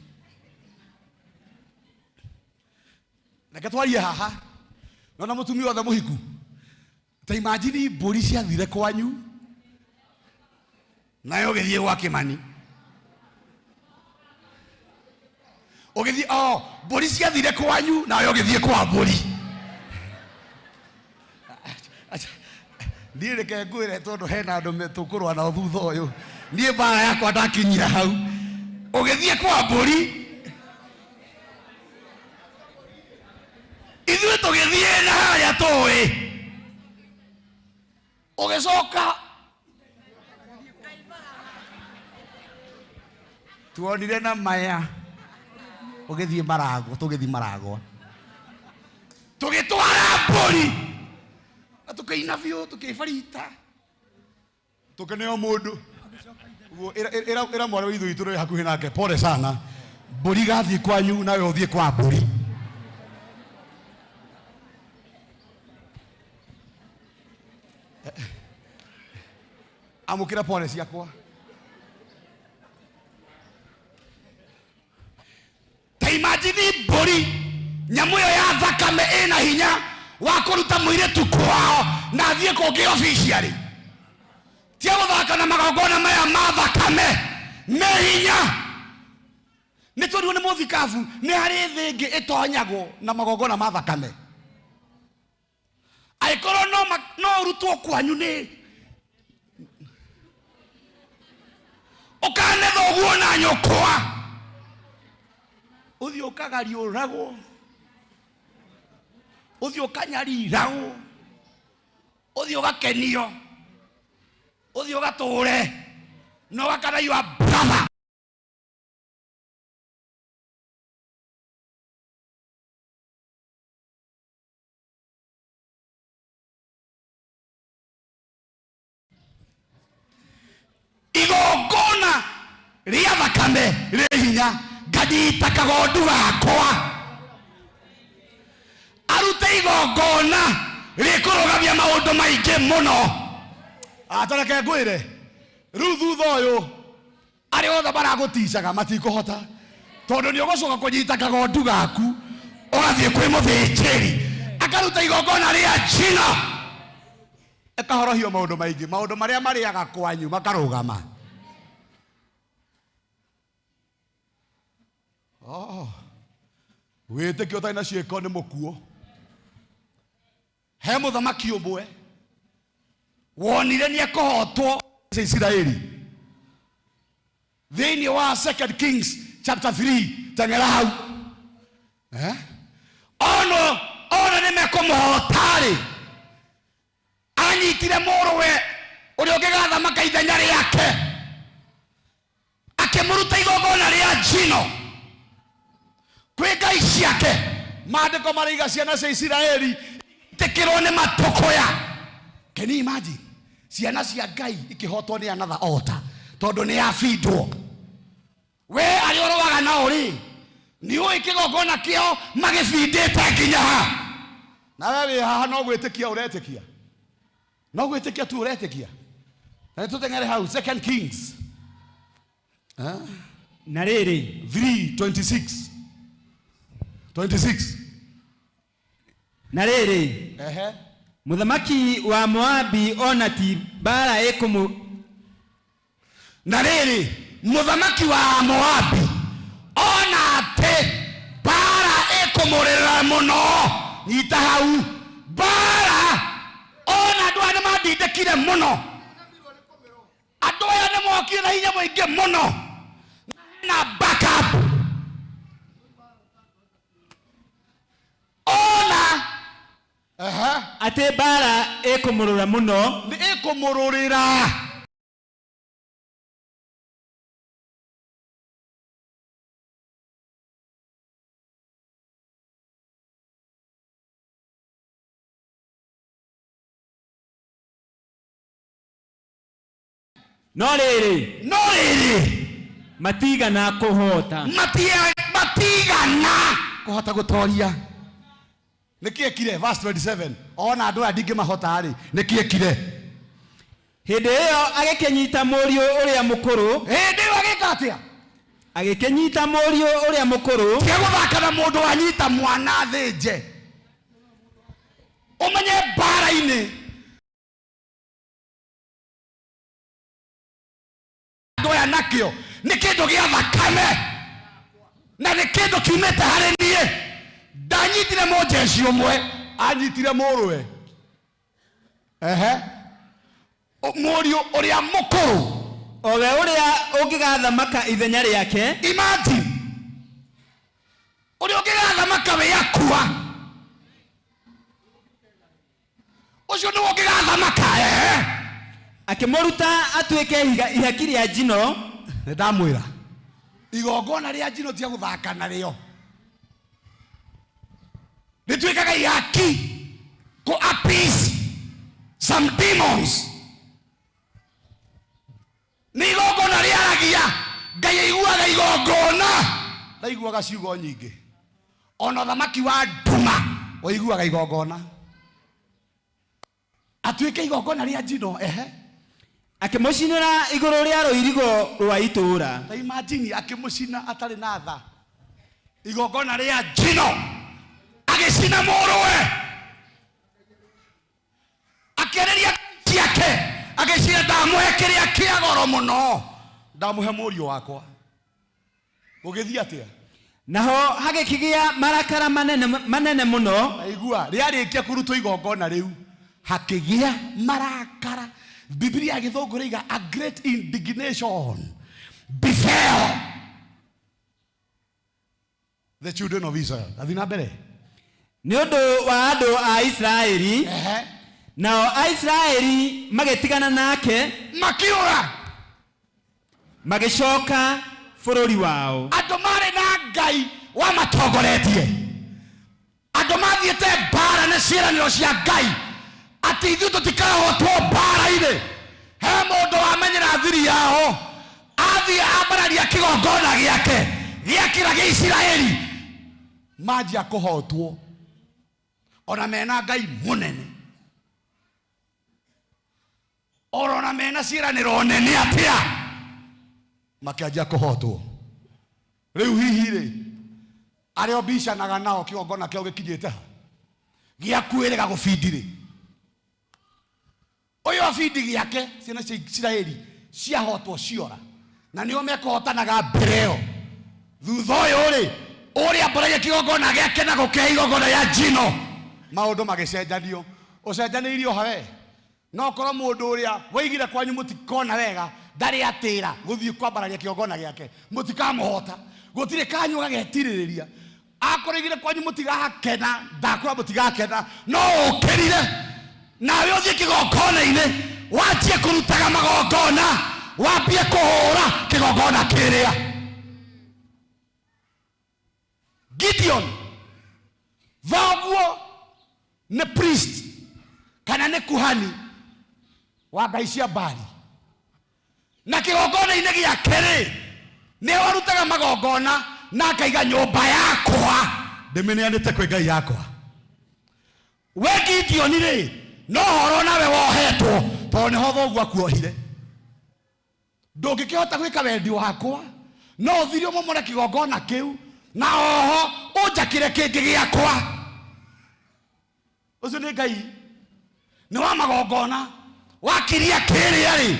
Reke twarie haha. Nona mũtumia wothe mũhiku. Ta imagine mbũri ciathire kwanyu nayo ũgĩthiĩ gwa Kĩmani. Ũgĩthiĩ, oh, mbũri ciathire kwanyu nayo ũgĩthiĩ kwa mbũri. Niĩ reke ngwĩre tondũ hena andũ tũkũrũa nao thutha ũyũ. Niĩ mbara yakwa ndakinyira hau. Ũgĩthiĩ kwa mbũri. Ithuĩ tũgĩthiĩ na harĩa tũĩ. Ũgĩcoka tuonire na maya ũgĩthiĩ Maragwa, tũgĩthiĩ Maragwa. Tũgĩtwara mbũri na tũkĩina biũ, tũkĩbarita, tũkĩneo mũndũ. Ũguo, ĩra mwarĩ wa ithe witũ ũrĩa wĩ hakuhĩ nake, pole sana. Mbũri gathiĩ kwanyu nawe ũthiĩ kwa mbũri. Amũkĩra pole ciakwa. Ta imagine mbũri, nyamũ ĩyo ya thakame ĩna hinya wa kũruta mũirĩtu kwao na athiĩ kũngĩ officially. Tia gũthaka na magongona maya ma thakame me hinya. Nĩ tũrirwo nĩ mũthikabu, nĩ harĩ thĩ ĩngĩ ĩtonyagwo na magongona ma thakame. Angĩkorwo no ũrutwo kwanyu nĩ ũkane thoguo na nyũkwa, ũthiĩ ũkagariũragwo, ũthiĩ ũkanyariragwo, ũthiĩ ũgakenio, ũthiĩ ũgatũre na ũgakana your brother. Igongona rĩa thakame rĩ hinya, nganyita kagondu gakwa arute igongona rĩkũrũgamia maũndũ maingĩ mũno. Atareke ngwĩre rĩu thutha ũyũ arĩa othe maragũticaga matikũhota, tondũ nĩ ũgũcoka kũnyita kagondu gaku ũgathiĩ kwĩ mũthĩnjĩri akaruta igongona rĩa njino ĩkahorohio maũndũ maingĩ, maũndũ marĩa marĩaga kwanyu makarũgama. Oh, wĩtĩkio ũtarĩ na ciĩko nĩ mũkuũ. He mũthamaki ũmwe wonire nĩ ekũhotwo Isiraeli thĩinĩ wa 2 Kings chapter 3, teng'era hau. Ono, ona nĩ mekũmũhota-rĩ, anyitire mũrũwe ũrĩa ũngĩgathamaka ithenya rĩake, akĩmũruta igongona rĩa njino kwĩ ngai ciake. Maandĩko maraiga ciana cia Isiraeli itĩkĩrwo nĩ matũkũya. Can you imagine? Ciana cia Ngai ikĩhotwo nĩ another altar tondũ nĩ yabindwo. We arĩa ũrũaga nao rĩ, nĩ ũĩ kĩgongona kĩao magĩbindĩte nginya ha? Nawe wĩ haha no gwĩtĩkia ũretĩkia, no gwĩtĩkia tu ũretĩkia. Na nĩ tũteng'ere hau 2 Kings. Na rĩrĩ, 3:26. 26. Na rĩrĩ, Ehe. Mũthamaki wa Moabi ona ti mbaara ĩkũmũ Na rĩrĩ, mũthamaki wa Moabi ona atĩ mbara ĩkũmũrĩra mũno. Nyita hau, mbara ona andũ aya nĩmandindĩkire mũno, andũ aya nĩmokire na hinya mũingĩ mũno na backup ona. Ehe. Atĩ mbaara ĩkũmũrũra mũno. Nĩ ĩkũmũrũrĩra. No rĩrĩ, no rĩrĩ, matigana kũhota. Matigana kũhota gũtoria. Nĩkĩ ekire? Verse 27. Ona andũ aya ndingĩmahota rĩ, nĩkĩ ekire? Hĩndĩ ĩyo agĩkĩnyita mũriũ ũrĩa mũkũrũ. Hĩndĩ ĩyo agĩka atĩa? Agĩkĩnyita mũriũ ũrĩa mũkũrũ. Tiga gũthaka na mũndũ wanyita mwana thĩnje, ũmenye mbara-inĩ andũ aya nakĩo nĩ kĩndũ gĩa thakame na nĩ kĩndũ kiumĩte harĩ niĩ. Ndanyitire mũnjeci ũmwe, anyitire mũrũwe. Ehe, mũriũ ũrĩa mũkũrũ, o we ũrĩa ũngĩgathamaka ithenya rĩake. Imagine, ũrĩa ũngĩgathamaka wĩ akua, ũcio nĩwe ũngĩgathamaka. Ehe. Akĩmũruta atuĩke ihaki rĩa njino. Nĩ ndamwĩra igongona rĩa njino tia gũthaka narĩo, rĩtuĩkaga ihaki kũ appease some demons. Nĩ igongona rĩaragia. Ngai aiguaga igongona, ndaiguaga ciugo nyingĩ. Ona thamaki wa nduma ũiguaga igongona. Atuĩke igongona rĩa njino. Ehe. Akĩmũcinĩra igũrũ rĩa rũirigo rwa itũũra. Ta imagine, akĩmũcina atarĩ na tha, igongona rĩa njino, agĩcina mũrũwe, akĩarĩria ciake, agĩcira ndamũhe kĩrĩa kĩa goro mũno, ndamũhe mũriũ wakwa. Gũgĩthiĩ atĩa? Naho hagĩkĩgĩa marakara manene manene mũno. Aigua, rĩarĩkia kũrutwo igongona rĩu, hakĩgĩa marakara. Biblia ya Gĩthũngũ rĩiga, "A great indignation befell the children of Israel." Athiĩ na mbere. Nĩ ũndũ wa andũ a Isiraeli. Ehe. Nao Aisiraeli magĩtigana nake, makĩũra, magĩcoka bũrũri wao. Andũ marĩ na Ngai wamatongoretie, andũ mathiĩte mbara na ciĩranĩro cia Ngai atĩ ithuĩ tũtikahotwo mbara-inĩ. He mũndũ wamenyera thiri yao, athiĩ ambararia kĩgongona gĩake gĩakĩra gĩa Isiraeli, manjia kũhotwo ona mena Ngai mũnene, orona mena ciĩranĩro nene atĩa, makĩanjia kũhotwo. Rĩu hihi rĩ, arĩa ũmbicanaga nao kĩgongona kĩao gĩkinyĩte ha gĩa kwĩrĩga gũbindi rĩ, ũyũ abindi gĩake, ciana cia Isiraeli ciahotwo ciora na nĩo mekũhotanaga mbere ĩyo. Thutha ũyũ rĩ, ũrĩa ambaragia kĩgongona gĩake na gũkĩhe igongona rĩa njino, maũndũ magĩcenjanio. Ũcenjanĩirio hawe no korwo mũndũ ũrĩa waigire kwanyu mũtikona wega ndarĩ atĩra gũthiĩ kwambararia kĩgongona gĩake, mũtikamũhota. Gũtirĩ kanyu gagetirĩrĩria. Akorwo aigire kwanyu mũtigakena, ndakũra mũtigakena, no ũkĩrire nawe ũthiĩ kĩgongona-inĩ, wanjie kũrutaga magongona, wambie kũhũra kĩgongona kĩrĩa. Gideon thoguo nĩ priest kana nĩ kuhani wa ngai cia Mbari, na kĩgongona-inĩ gĩake rĩ, nĩ arutaga magongona na akaiga, "Nyũmba yakwa ndĩmĩneanĩte kwĩ ngai yakwa." We Gideon rĩ, no horo nawe wohetwo tondũ nĩho thoguo akuohire. Ndũngĩkĩhota gwĩka wendi wakwa, no ũthire ũmomore kĩgongona kĩu na oho ũnjakĩre kĩngĩ gĩakwa. Ũcio nĩ Ngai nĩ wa magongona. Wakiria kĩrĩa rĩ,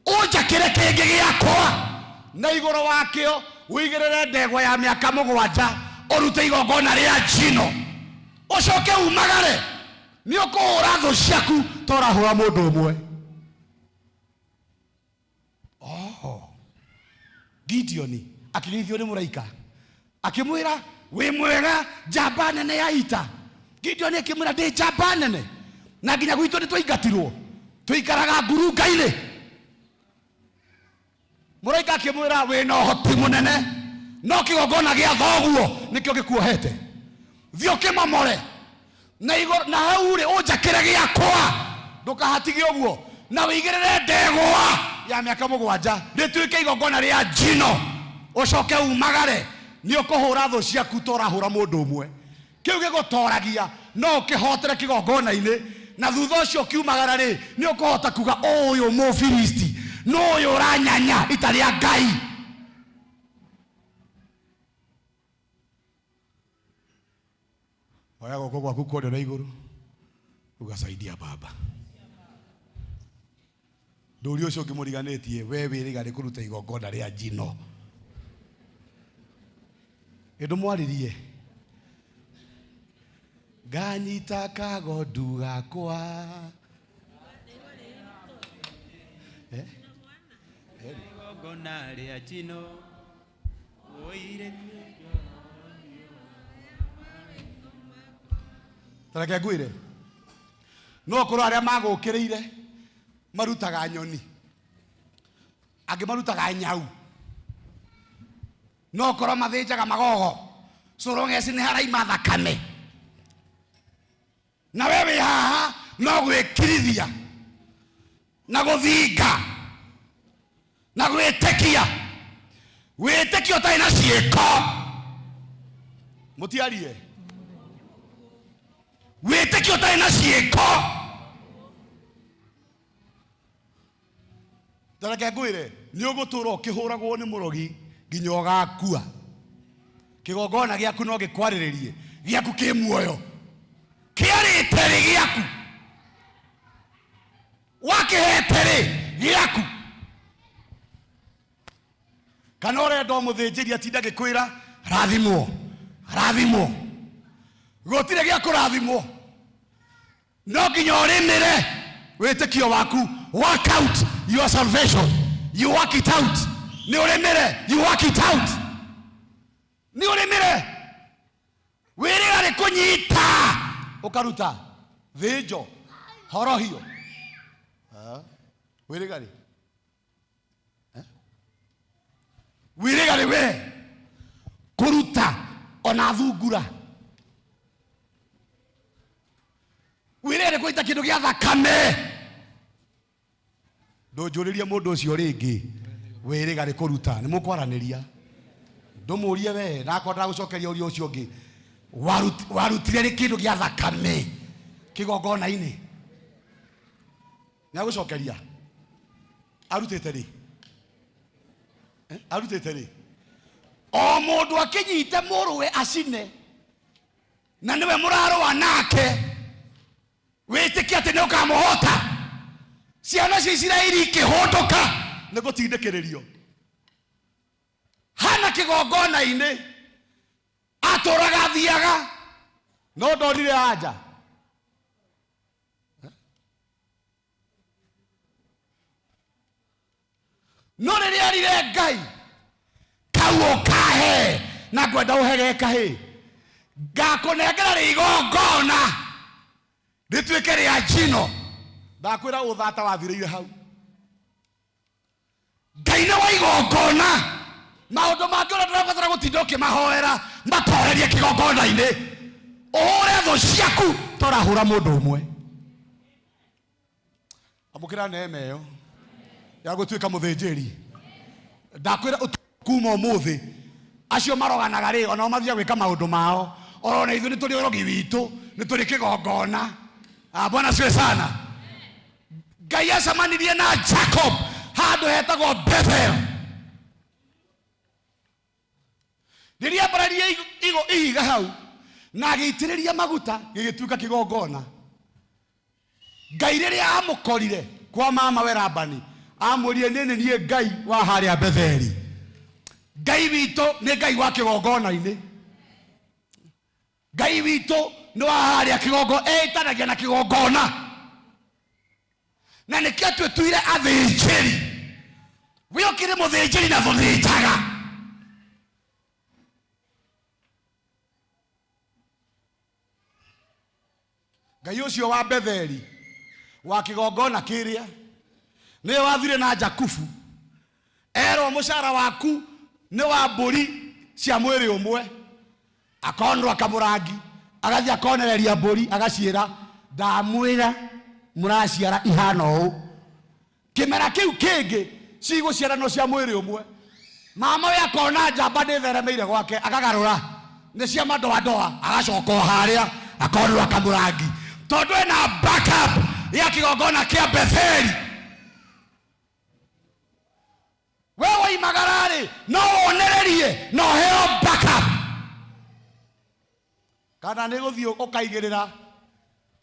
ũnjakĩre kĩngĩ gĩakwa, na igũrũ wakĩo ũigĩrĩre ndegwa ya mĩaka 7, ũrute igongona rĩa njino, ũcoke umagare. Nĩ ũkũhũra thũ ciaku ta ũrahũra mũndũ ũmwe. Oh. Gideoni akĩgeithio nĩ mũraika, akĩmwĩra wĩ mwega njamba nene ya ita. Gideoni akĩmwĩra ndĩ njamba nene, na nginya gwitũ nĩ twaingatirwo, tũikaraga ngurunga-inĩ. Mũraika akĩmwĩra wĩna ũhoti mũnene, no kĩgongona gĩa thoguo nĩkĩo gĩkuohete, thiĩ ũkĩmomore na igũrũ na hau rĩ ũnjakĩre gĩakwa, ndũkahatige ũguo, na wĩigĩrĩre ndegwa ya mĩaka 7 rĩtuĩke igongona rĩa njino, ũcoke umagare. Nĩ ũkũhũra thũ ciaku ta ũrahũra mũndũ ũmwe. Kĩu gĩgũtoragia no ũkĩhotere kĩgongona-inĩ, na thutha ũcio ũkiumagara rĩ, nĩ ũkũhota kuga ũyũ Mũfilisti nũ ũyũ ũranyanya ita rĩa Ngai. Oya guoko gwaku kwa ũrĩo na igũrũ, ugasaidia baba. Ndũri ũcio ũngĩ mũriganĩtie, we wĩrĩga nĩ kũruta igongona rĩa njino. Ĩ ndũmwarĩrie. Nganyita kagondu gakwa. Igongona rĩa njino. Ũire. Tareke ngwĩre, no korwo arĩa magũkĩrĩire marutaga nyoni, angĩ marutaga nyau, no korwo mathĩnjaga magogo, cũrũng'eci nĩ haraima thakame, na we wĩ haha no gwĩkirithia na gũthinga na gwĩtĩkia, wĩtĩkio ũtarĩ na ciĩko. Mũtiarie. Wĩtĩkio ũtarĩ na ciĩko. Tareke ngwĩre, nĩ ũgũtũra ũkĩhũragwo nĩ mũrogi nginya ũgakua. Kĩgongona gĩaku no gĩkwarĩrĩrie, gĩaku kĩ muoyo, kĩarĩte rĩ gĩaku, wakĩhete rĩ gĩaku. Kana ũrenda ũmũthĩnjĩri atinda agĩkwĩra rathimwo, rathimwo, gũtirĩ gĩa kũrathimwo. No nginya ũrĩmĩre wĩtĩkio waku. Work out your salvation, you work it out. Nĩ ũrĩmĩre, you work it out. Nĩ ũrĩmĩre wĩrĩga rĩ kũnyita ũkaruta thĩnjo horohio. Wĩrĩga rĩ? Wĩrĩga rĩ we kũruta ona thungura? Wĩrĩga rĩ kũruta kĩndũ gĩa thakame? Ndũnjũrĩrie mũndũ ũcio rĩngĩ, wĩrĩga rĩ kũruta? Nĩ mũkwaranĩria, ndũmũrie we, nakorwo ndagũcokeria ũria ũcio ũngĩ. Warutire rĩ kĩndũ gĩa thakame kĩgongona-inĩ? Nĩ agũcokeria arutĩte rĩ? Arutĩte rĩ? O mũndũ akĩnyite mũrũwe acine, na nĩwe mũrarũa nake, wĩtĩkie atĩ nĩ ũkamũhota. Ciana cia Isiraeli ikĩhũndũka nĩ gũtindĩkĩrĩrio. Hana kĩgongona-inĩ atũraga athiaga, no ndonire anja. No rĩrĩa erire Ngai kau ũkahe, na ngwenda ũhe kahĩ, ngakũnengera rĩ igongona rĩtuĩke rĩa njino. Ndakwĩra ũthata wathirĩire hau. Ngai nĩ wa igongona. Maũndũ mangĩ ũrĩa ndũrabatara gũtinda ũkĩmahoera, matorerie kĩgongona-inĩ, ũhũre thũ ciaku ta ũrahũra mũndũ ũmwe. Amũkĩra neema ĩyo ya gũtuĩka mũthĩnjĩri. Ndakwĩra kuma ũmũthĩ, acio maroganaga rĩ, onao mathiaga gwĩka maũndũ mao. Oro na ithuĩ nĩ tũrĩ ũrogi witũ, nĩ tũrĩ kĩgongona. Bwana asifiwe sana. Ngai acemanirie na Jacob handũ hetagwo Bethel. Rĩrĩa ambararirie ihiga hau, Na agĩitĩrĩria maguta gĩgĩtuĩka kĩgongona. Ngai rĩrĩa amũkorire kwa mama we Labani, amwĩrire niĩ nĩ niĩ Ngai wa harĩa Betheli. Ngai witũ nĩ Ngai wa kĩgongona-inĩ. Ngai witũ nĩ wa harĩa kĩgongo, ĩtanagia na kĩgongona. Na nĩkĩo twĩtuire athĩnjĩri. We ũkĩrĩ mũthĩnjĩri na tũthĩnjaga. Ngai ũcio wa Betheli wa kĩgongona kĩrĩa nĩwe wathire na Jakubu erwo mũcara waku nĩ wa mbũri cia mwĩrĩ ũmwe, akonwo akamũrangi agathiĩ akonereria mbũri agaciĩra ndamwĩra mũraciara ihana ũũ, kĩmera kĩu kĩngĩ cigũciaranwo cia mwĩrĩ ũmwe. Mama we akona njamba ndĩtheremeire gwake akagarũra nĩ cia madoadoa agacoka o harĩa akonwo akamũrangi tondũ ena backup ya kĩgongona kĩa Betheli. We woimagara-rĩ no wonererie na ũheo backup, kana nĩ gũthiĩ ũkaigĩrĩra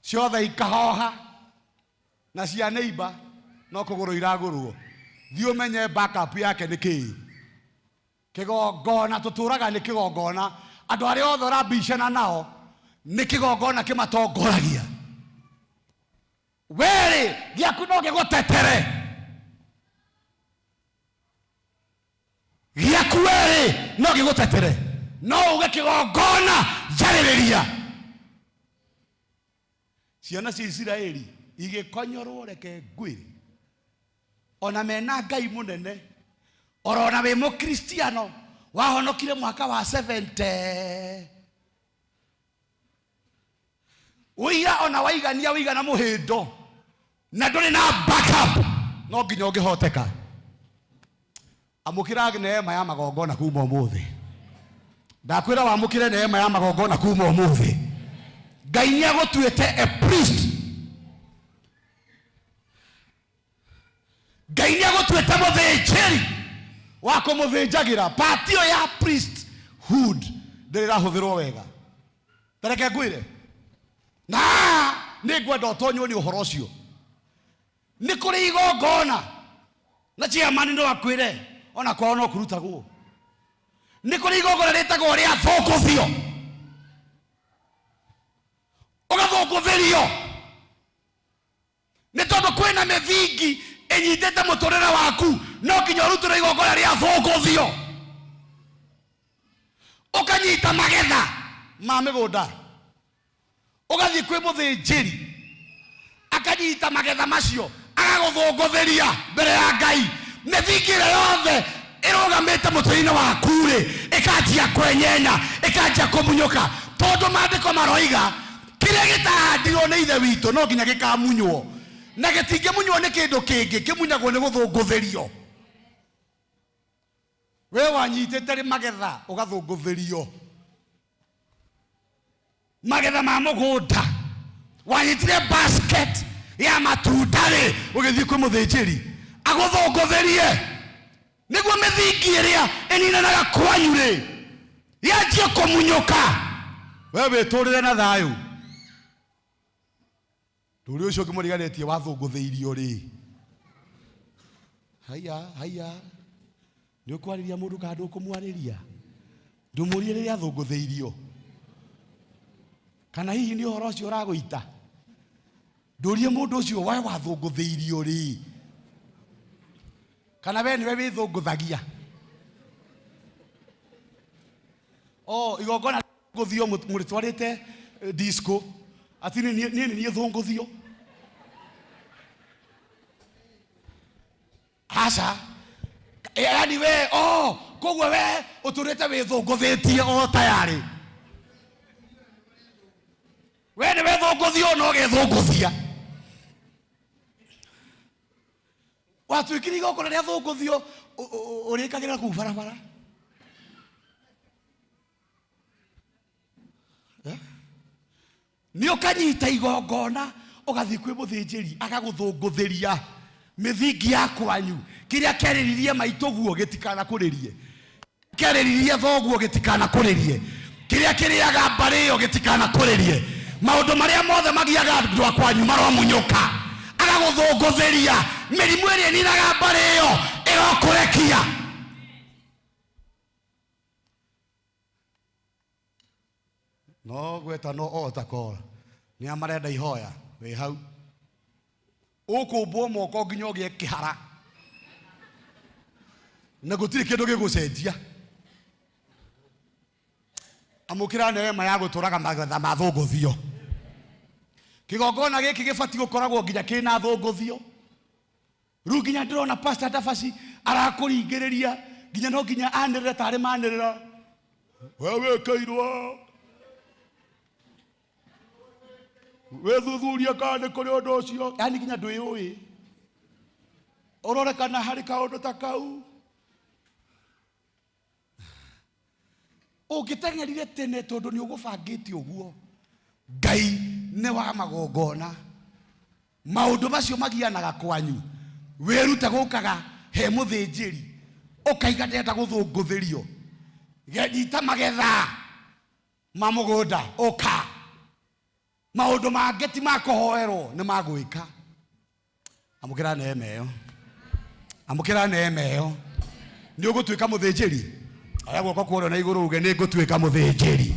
ciothe ikahoha na cia neighbor no kũgũrwo iragũrwo. Thiĩ ũmenye backup yake nĩ kĩĩ. Kĩgongona tũtũraga nĩ kĩgongona, andũ arĩa othe ũrambicana nao nĩ kĩgongona kĩmatongoragia. Werĩ gĩaku no gĩgũtetere, gĩaku werĩ no gĩgũtetere, no uge kĩgongona njarĩrĩria. Ciana cia Isiraeli igĩkonyorwo, reke ngwĩre, ona mena Ngai mũnene, orona wĩ mũkristiano wahonokire mwaka wa 70 ũira ona waigania wĩigana mũhĩndo na ndũrĩ na backup, no nginya ũngĩhoteka. Amũkĩra neema ya magongona kuma ũmũthĩ. Ndakwĩra wamũkĩre neema ya magongona kuma ũmũthĩ. Ngai nĩ agũtuĩte a priest. Ngai nĩ agũtuĩte mũthĩnjĩri wa kũmũthĩnjagĩra. Part ĩyo ya priesthood ndĩrĩ ĩrahũthĩrwo wega. Tareke ngwĩre, na nĩ ngwenda ũtonywo nĩ ũhoro ũcio. Nĩ kũrĩ igongona na chairman no akwĩre ona kwao no kũrutagwo. Nĩ kũrĩ igongona rĩtagwo rĩa thũngũthio, ũgathũngũthĩrio nĩ tondũ kwĩna mĩthingi ĩnyitĩte mũtũrĩre waku, no nginya ũrutĩrwo igongona rĩa thũngũthio. Ũkanyita magetha ma mĩgũnda ũgathiĩ kwĩ mũthĩnjĩri akanyita magetha macio agagũthũngũthĩria mbere ya Ngai. Mĩthingi ĩrĩa yothe ĩrũgamĩte mũtwe-inĩ waku rĩ ĩkanjia kwenyenya, ĩkanjia kũmunyũka, tondũ maandĩko maroiga kĩrĩa gĩtahandirwo nĩ Ithe witũ no nginya gĩkamunywo, na gĩtingĩmunywo nĩ kĩndũ kĩngĩ, kĩmunyagwo nĩ gũthũngũthĩrio. We wanyitĩte rĩ magetha ũgathũngũthĩrio magetha ma mũgũnda, wanyitire basket ya matunda rĩ ũgĩthiĩ kwĩ mũthĩnjĩri agũthũngũthĩrie nĩguo mĩthingi ĩrĩa ĩninanaga kwanyu rĩ yanjie kũmunyũka, we wĩtũrĩre na thayũ. Ndũrĩ ũcio ũngĩ mũriganĩtie wathũngũthĩirio rĩ, haiya haiya, nĩ ũkwarĩria mũndũ kana ndũkũmwarĩria? Ndũmũrie rĩrĩa athũngũthĩirio, kana hihi nĩ ũhoro ũcio ũragũita? Ndũrie mũndũ ũcio we wathũngũthĩirio rĩ, kana we nĩwe wĩthũngũthagia? O igongona thũngũthio mũrĩtwarĩte disco ati niĩ nĩ niĩ thũngũthio? Aca, yani we oh, koguo we ũtũrĩte wĩthũngũthĩtie o tayarĩ we nĩwe thũngũthio no gethũngũthia watuĩkire igongona rĩa thũngũthio ũrĩkagĩra kũu barabara. Nĩ ũkanyita igongona ũgathiĩ kwĩ mũthĩnjĩri agagũthũngũthĩria mĩthingi ya kwanyu, kĩrĩa kĩarĩririe maitũguo gĩtikanakũrĩrie, kĩarĩririe thoguo gĩtikanakũrĩrie. Kĩrĩa kĩrĩaga mbarĩ ĩyo gĩtikanakũrĩrie. Maũndũ marĩa mothe magiaga andũ a kwanyu maromunyũka. Agagũthũngũthĩria mĩrimũ ĩrĩa ĩninaga mbarĩ ĩyo ĩrokũrekia. No gweta no altar call. Nĩ a marenda ihoya wĩ hau. Ũkũmbwo moko nginya ũgĩe kĩhara. Na gũtirĩ kĩndũ gĩgũcenjia. Amũkĩra neema ya gũtũraga magetha ma thũngũthio. Kĩgongona gĩkĩ gĩbatiĩ gũkoragwo nginya kĩna thũngũthio. Rĩu nginya ndĩrona Pastor Dabaci arakũringĩrĩria nginya no nginya anĩrĩre tarĩ manĩrĩra. We wĩkĩirwo. Wĩthuthurie kana nĩ kũrĩ ũndũ ũcio. Yaani nginya ndwĩũĩ. Ũrore kana harĩ kaũndũ ta kau. Ũngĩteng'erire tene tondũ nĩ ũgũbangĩte ũguo. Ngai nĩ wa magongona. Maũndũ macio magianaga kwanyu. Wĩrute gũkaga he mũthĩnjĩri. Ũkaiga ndĩrenda gũthũngũthĩrio. Nyita magetha ma mũgũnda ũka. Maũndũ mangĩ ti ma kũhoerwo nĩ ma gwĩka. Amũkĩra neema ĩyo. Amũkĩra neema ĩyo. Nĩ ũgũtuĩka mũthĩnjĩri. Oya guoko kwa ũrĩo na igũrũ uge nĩ ngũtuĩka mũthĩnjĩri.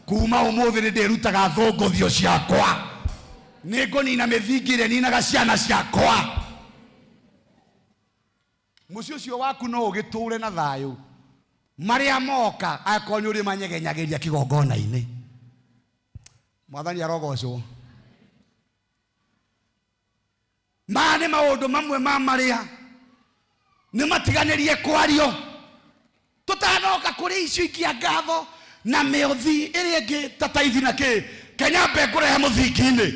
Kuma ũmũthĩ nĩ ndĩrutaga thũngũthio ciakwa. Nĩ ngũnina mĩthingi ĩrĩa ninaga ciana ciakwa. Mũciĩ ũcio waku no ũgĩtũre na thayũ. Marĩa moka angĩkorwo nĩ ũrĩ manyegenyagĩria kĩgongona-inĩ. Mwathani arogocwo. Maya nĩ maũndũ mamwe ma marĩa nĩ matiganĩrie kwario. Tũtanoka kũrĩ icio ingĩ a ngatho na mĩothi ĩrĩa ĩngĩ ta taithi na kĩ, Kenya mbe ngũrehe mũthingi-inĩ.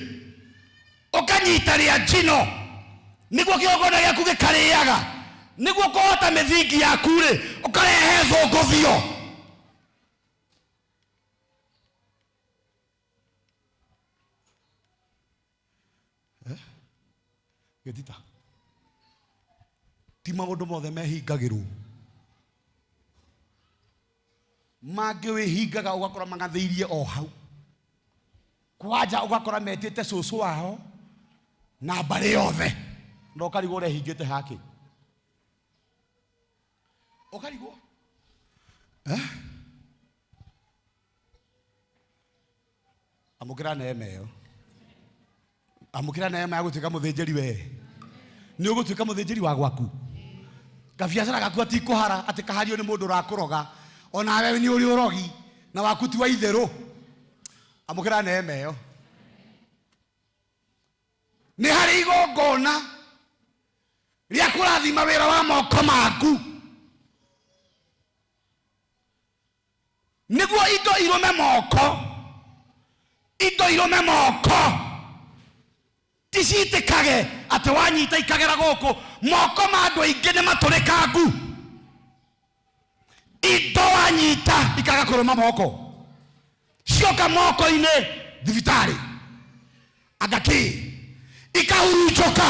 Ũkanyita rĩa njino nĩguo kĩgongona gĩaku gĩkarĩaga, nĩguo kũhota mĩthingi yaku rĩ, ũkarehe thũngũthio. Gĩtita. Ti maũndũ mothe mehingagĩrwo. Mangĩ wĩhingaga ũgakora mang'athĩirie o hau. Kwanja ũgakora metĩte cũcũ wao na mbarĩ yothe. Na ũkarigwo ũrehingĩte hakĩ. Ũkarigwo. Amũkĩra neema ĩyo. Amũkĩra neema ya gũtuĩka mũthĩnjĩri we. Nĩ ũgũtuĩka mũthĩnjĩri wa gwaku. Kabiacara gaku atikũhara atĩ kahario nĩ mũndũ ũrakũroga. Onawe nĩ ũrĩ ũrogi na waku ti wa itherũ. Amũkĩra neema ĩyo. Nĩ harĩ igongona rĩa kũrathima wĩra wa moko maku. Nĩguo indo irũme moko. Indo irũme moko. Ticitĩkage atĩ wanyita ikagera gũkũ. Moko ma andũ aingĩ nĩ matũrĩkangu. Indo wanyita ikaga kũrũma moko. Cioka moko-inĩ thibitarĩ. Anga kĩ? Ikahurunjũka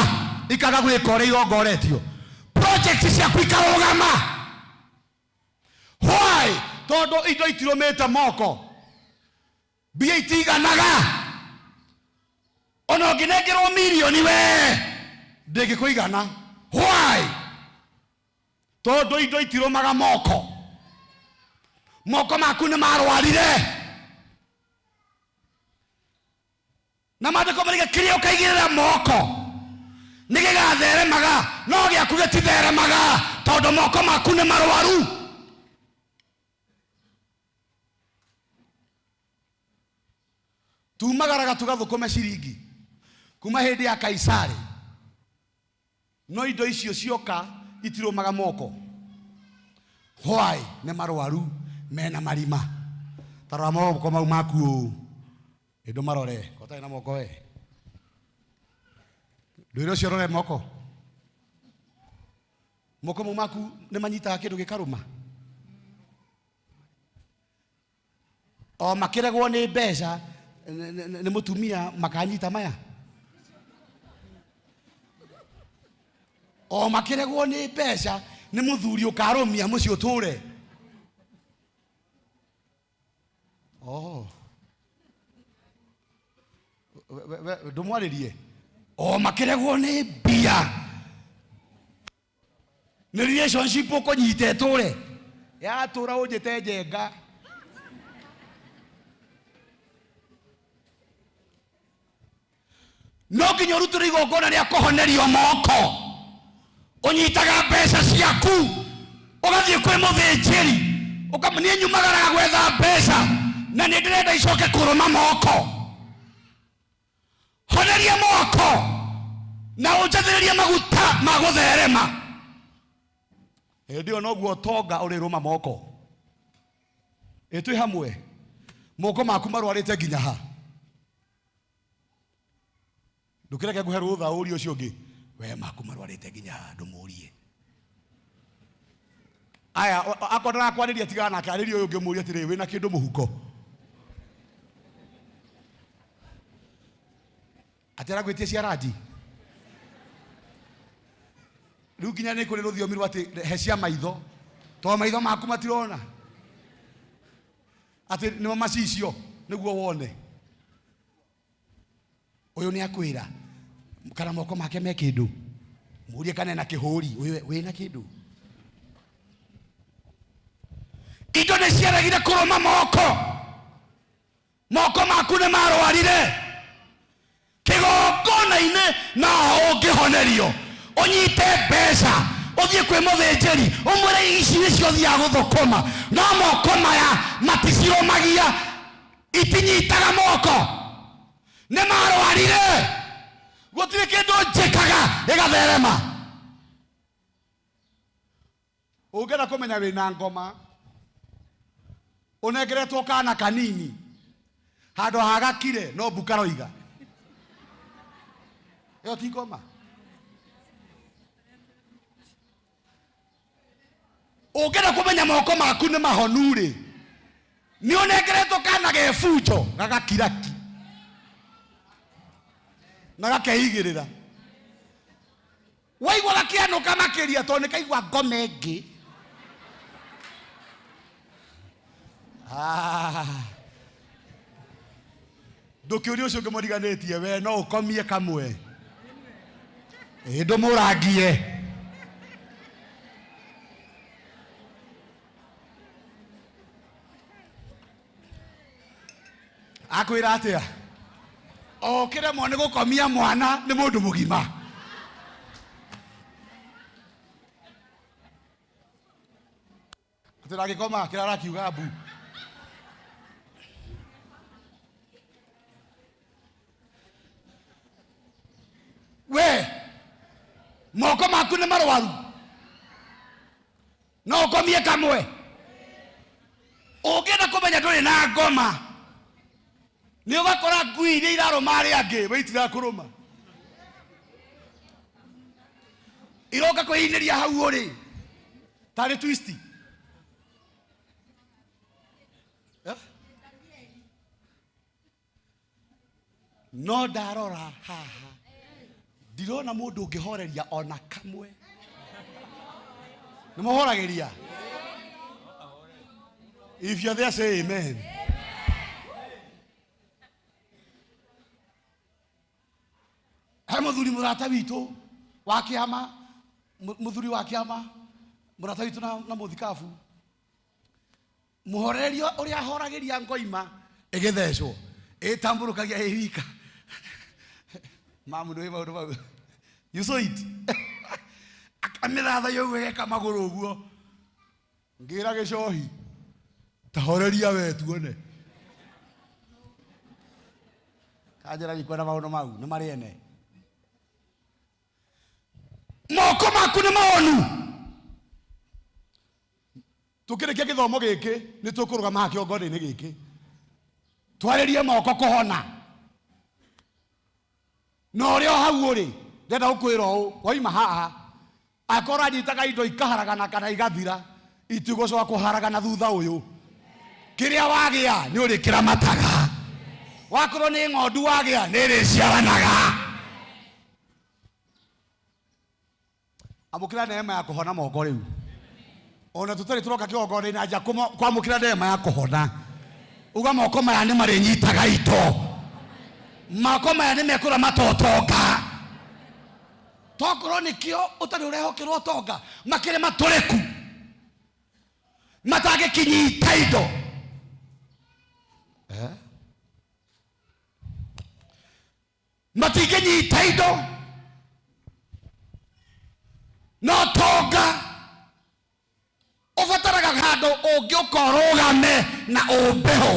ikaga gwĩka ũrĩa irongoretio. Project ciaku ikarũgama. Why? Tondũ indo itirũmĩte moko. Mbia itiganaga. Ona ũngĩnengerwo mirioni we ndĩngĩkũigana. Why? Tondũ indo itirũmaga moko. Moko maku nĩ marwarire. Na maandĩko marĩga kĩrĩa ũkaigĩrĩra moko nĩ gĩgatheremaga, no gĩaku gĩtitheremaga tondũ moko maku nĩ marwaru. Tumagaraga tũgathũkũme ciringi kuma hĩndĩ ya Kaisari, no indo icio cioka itirũmaga moko. Why? Nĩ marwaru mena marima. Ta rora moko mau maku ũũ. Ĩndũ marore, kotarĩ na moko we. Ndwĩre ũcio ũrore moko. Moko mau maku nĩ manyitaga kĩndũ gĩkarũma. O makĩregwo nĩ mbeca nĩ mũtumia makanyita maya. O makĩregwo nĩ mbeca nĩ mũthuri ũkarũmia mũciĩ ũtũre. Oh. We ndũmwarĩrie. O makĩregwo nĩ mbia. Nĩ relationship ũkũnyita ĩtũre. Yatũra ũnjĩte njenga. No nginya ũrutĩrwo igongona rĩa kũhonerio moko. Ũnyitaga mbeca ciaku ũgathiĩ kwĩ mũthĩnjĩri niĩ nyumagaraga gwetha mbeca na nĩ ndĩrenda icoke kũrũma moko. Honeria moko na ũnjathĩrĩrie maguta ma gũtherema. Hĩndĩ ĩyo noguo ũtonga ũrĩrũma moko. Ĩ twĩ hamwe, moko maku marwarĩte nginya ha? Ndũkĩreke ngũhe rũtha ũrie ũcio ũngĩ, we maku marwarĩte nginya ha? Ndũmũrie. Aya, akorwo ndarakwarĩria tigana nake, arĩria ũyũ ũngĩ ũmũrie atĩrĩrĩ, wĩna kĩndũ mũhuko? Atĩ aragwĩtie cia ranji? Rĩu nginya nĩ kũrĩ rũthiomi rwa atĩ he cia maitho, tondũ maitho maku matirona. Atĩ nĩmo macicio nĩguo wone. Ũyũ nĩ akwĩra kana moko make me kĩndũ, mũrie kana ena kĩhũri, ũyũ wĩna kĩndũ. Indo nĩ ciaregire kũrũma moko, moko maku nĩ marwarire. Kĩgongona-inĩ no ũngĩhonerio, ũnyite mbeca ũthiĩ kwĩ mũthĩnjĩri ũmwĩre ici nĩcio ũthiaga gũthũkũma, no moko maya maticirũmagia, itinyitaga moko, nĩ marwarire, gũtirĩ kĩndũ njĩkaga gĩgatherema. Ũngĩenda kũmenya wĩna ngoma, ũnengeretwo kana kanini handũ ha gakire no mbu karoiga, ĩyo ti ngoma. Ũngĩenda kũmenya moko maku nĩ mahonu rĩ, nĩ ũnengeretwo kana gebunjo gagakiraki na gakeigĩrĩra, waigua gakĩanũka makĩria tondũ nĩ kaigua ngoma ĩngĩ. Ndũkĩũrie ũcio ũngĩ mũriganĩtie, we no ũkomie kamwe, ĩ ndũmũrangie. Akwĩra atĩa? Okĩremwo nĩ gũkomia mwana nĩ mũndũ mũgima. Atĩ ndangĩkoma, kĩrĩa arakiuga mbu. We moko maku nĩ marwaru, no ũkomie kamwe. Ũngĩenda kũmenya ndũrĩ na ngoma, nĩ ũgakora ngui iria irarũma arĩa angĩ, we itirakũrũma, iroka kwĩinĩria hau ũrĩ tarĩ twist. No ndarora haha ndirona mũndũ ũngĩhoreria ona kamwe. Nĩ mũhoragĩria? If you're there, say amen. He mũthuri mũrata witũ wa kĩama, mũthuri wa kĩama, mũrata witũ na mũthikabu, mũhoreria ũrĩa ahoragĩria ngoima ĩgĩthecwo, ĩtambũrũkagia ĩ wika. Mamu ndũĩ maũndũ mau. You saw it. Akamĩthathaia ũguo ĩgeka magũrũ ũguo. Ngĩra gĩcohi, ta horeria we tuone. Kanjĩra ndikwenda maũndũ mau, nĩ marĩ ene. Moko maku nĩ maonu. Tũkĩrĩkia gĩthomo gĩkĩ, nĩ tũkũrũgama haha kĩgongona-inĩ gĩkĩ. Twarĩrie moko kũhona. Na ũrĩa o hau ũrĩ, ndĩrenda gũkwĩra ũũ, waima haha, akorwo anyitaga indo ikaharagana kana igathira, itigũcoka kũharagana thutha ũyũ. Kĩrĩa wagĩa nĩ ũrĩkĩramataga. Wakorwo nĩ ng'ondu wagĩa nĩ ĩrĩciaranaga. Amũkĩra neema ya kũhona moko rĩu. Ona tũtarĩ tũroka kĩgongona-inĩ anja kwamũkĩra neema ya kũhona. Uga moko maya nĩ marĩnyitaga indo. Moko maya nĩ mekũramata ũtonga. Tokorwo nĩkĩo ũtarĩ ũrehokerwo ũtonga, makĩrĩ matũrĩku matangĩkinyita indo. Matingĩnyita indo no tonga ũbataraga handũ ũngĩũka ũrũgame na ũmbeho.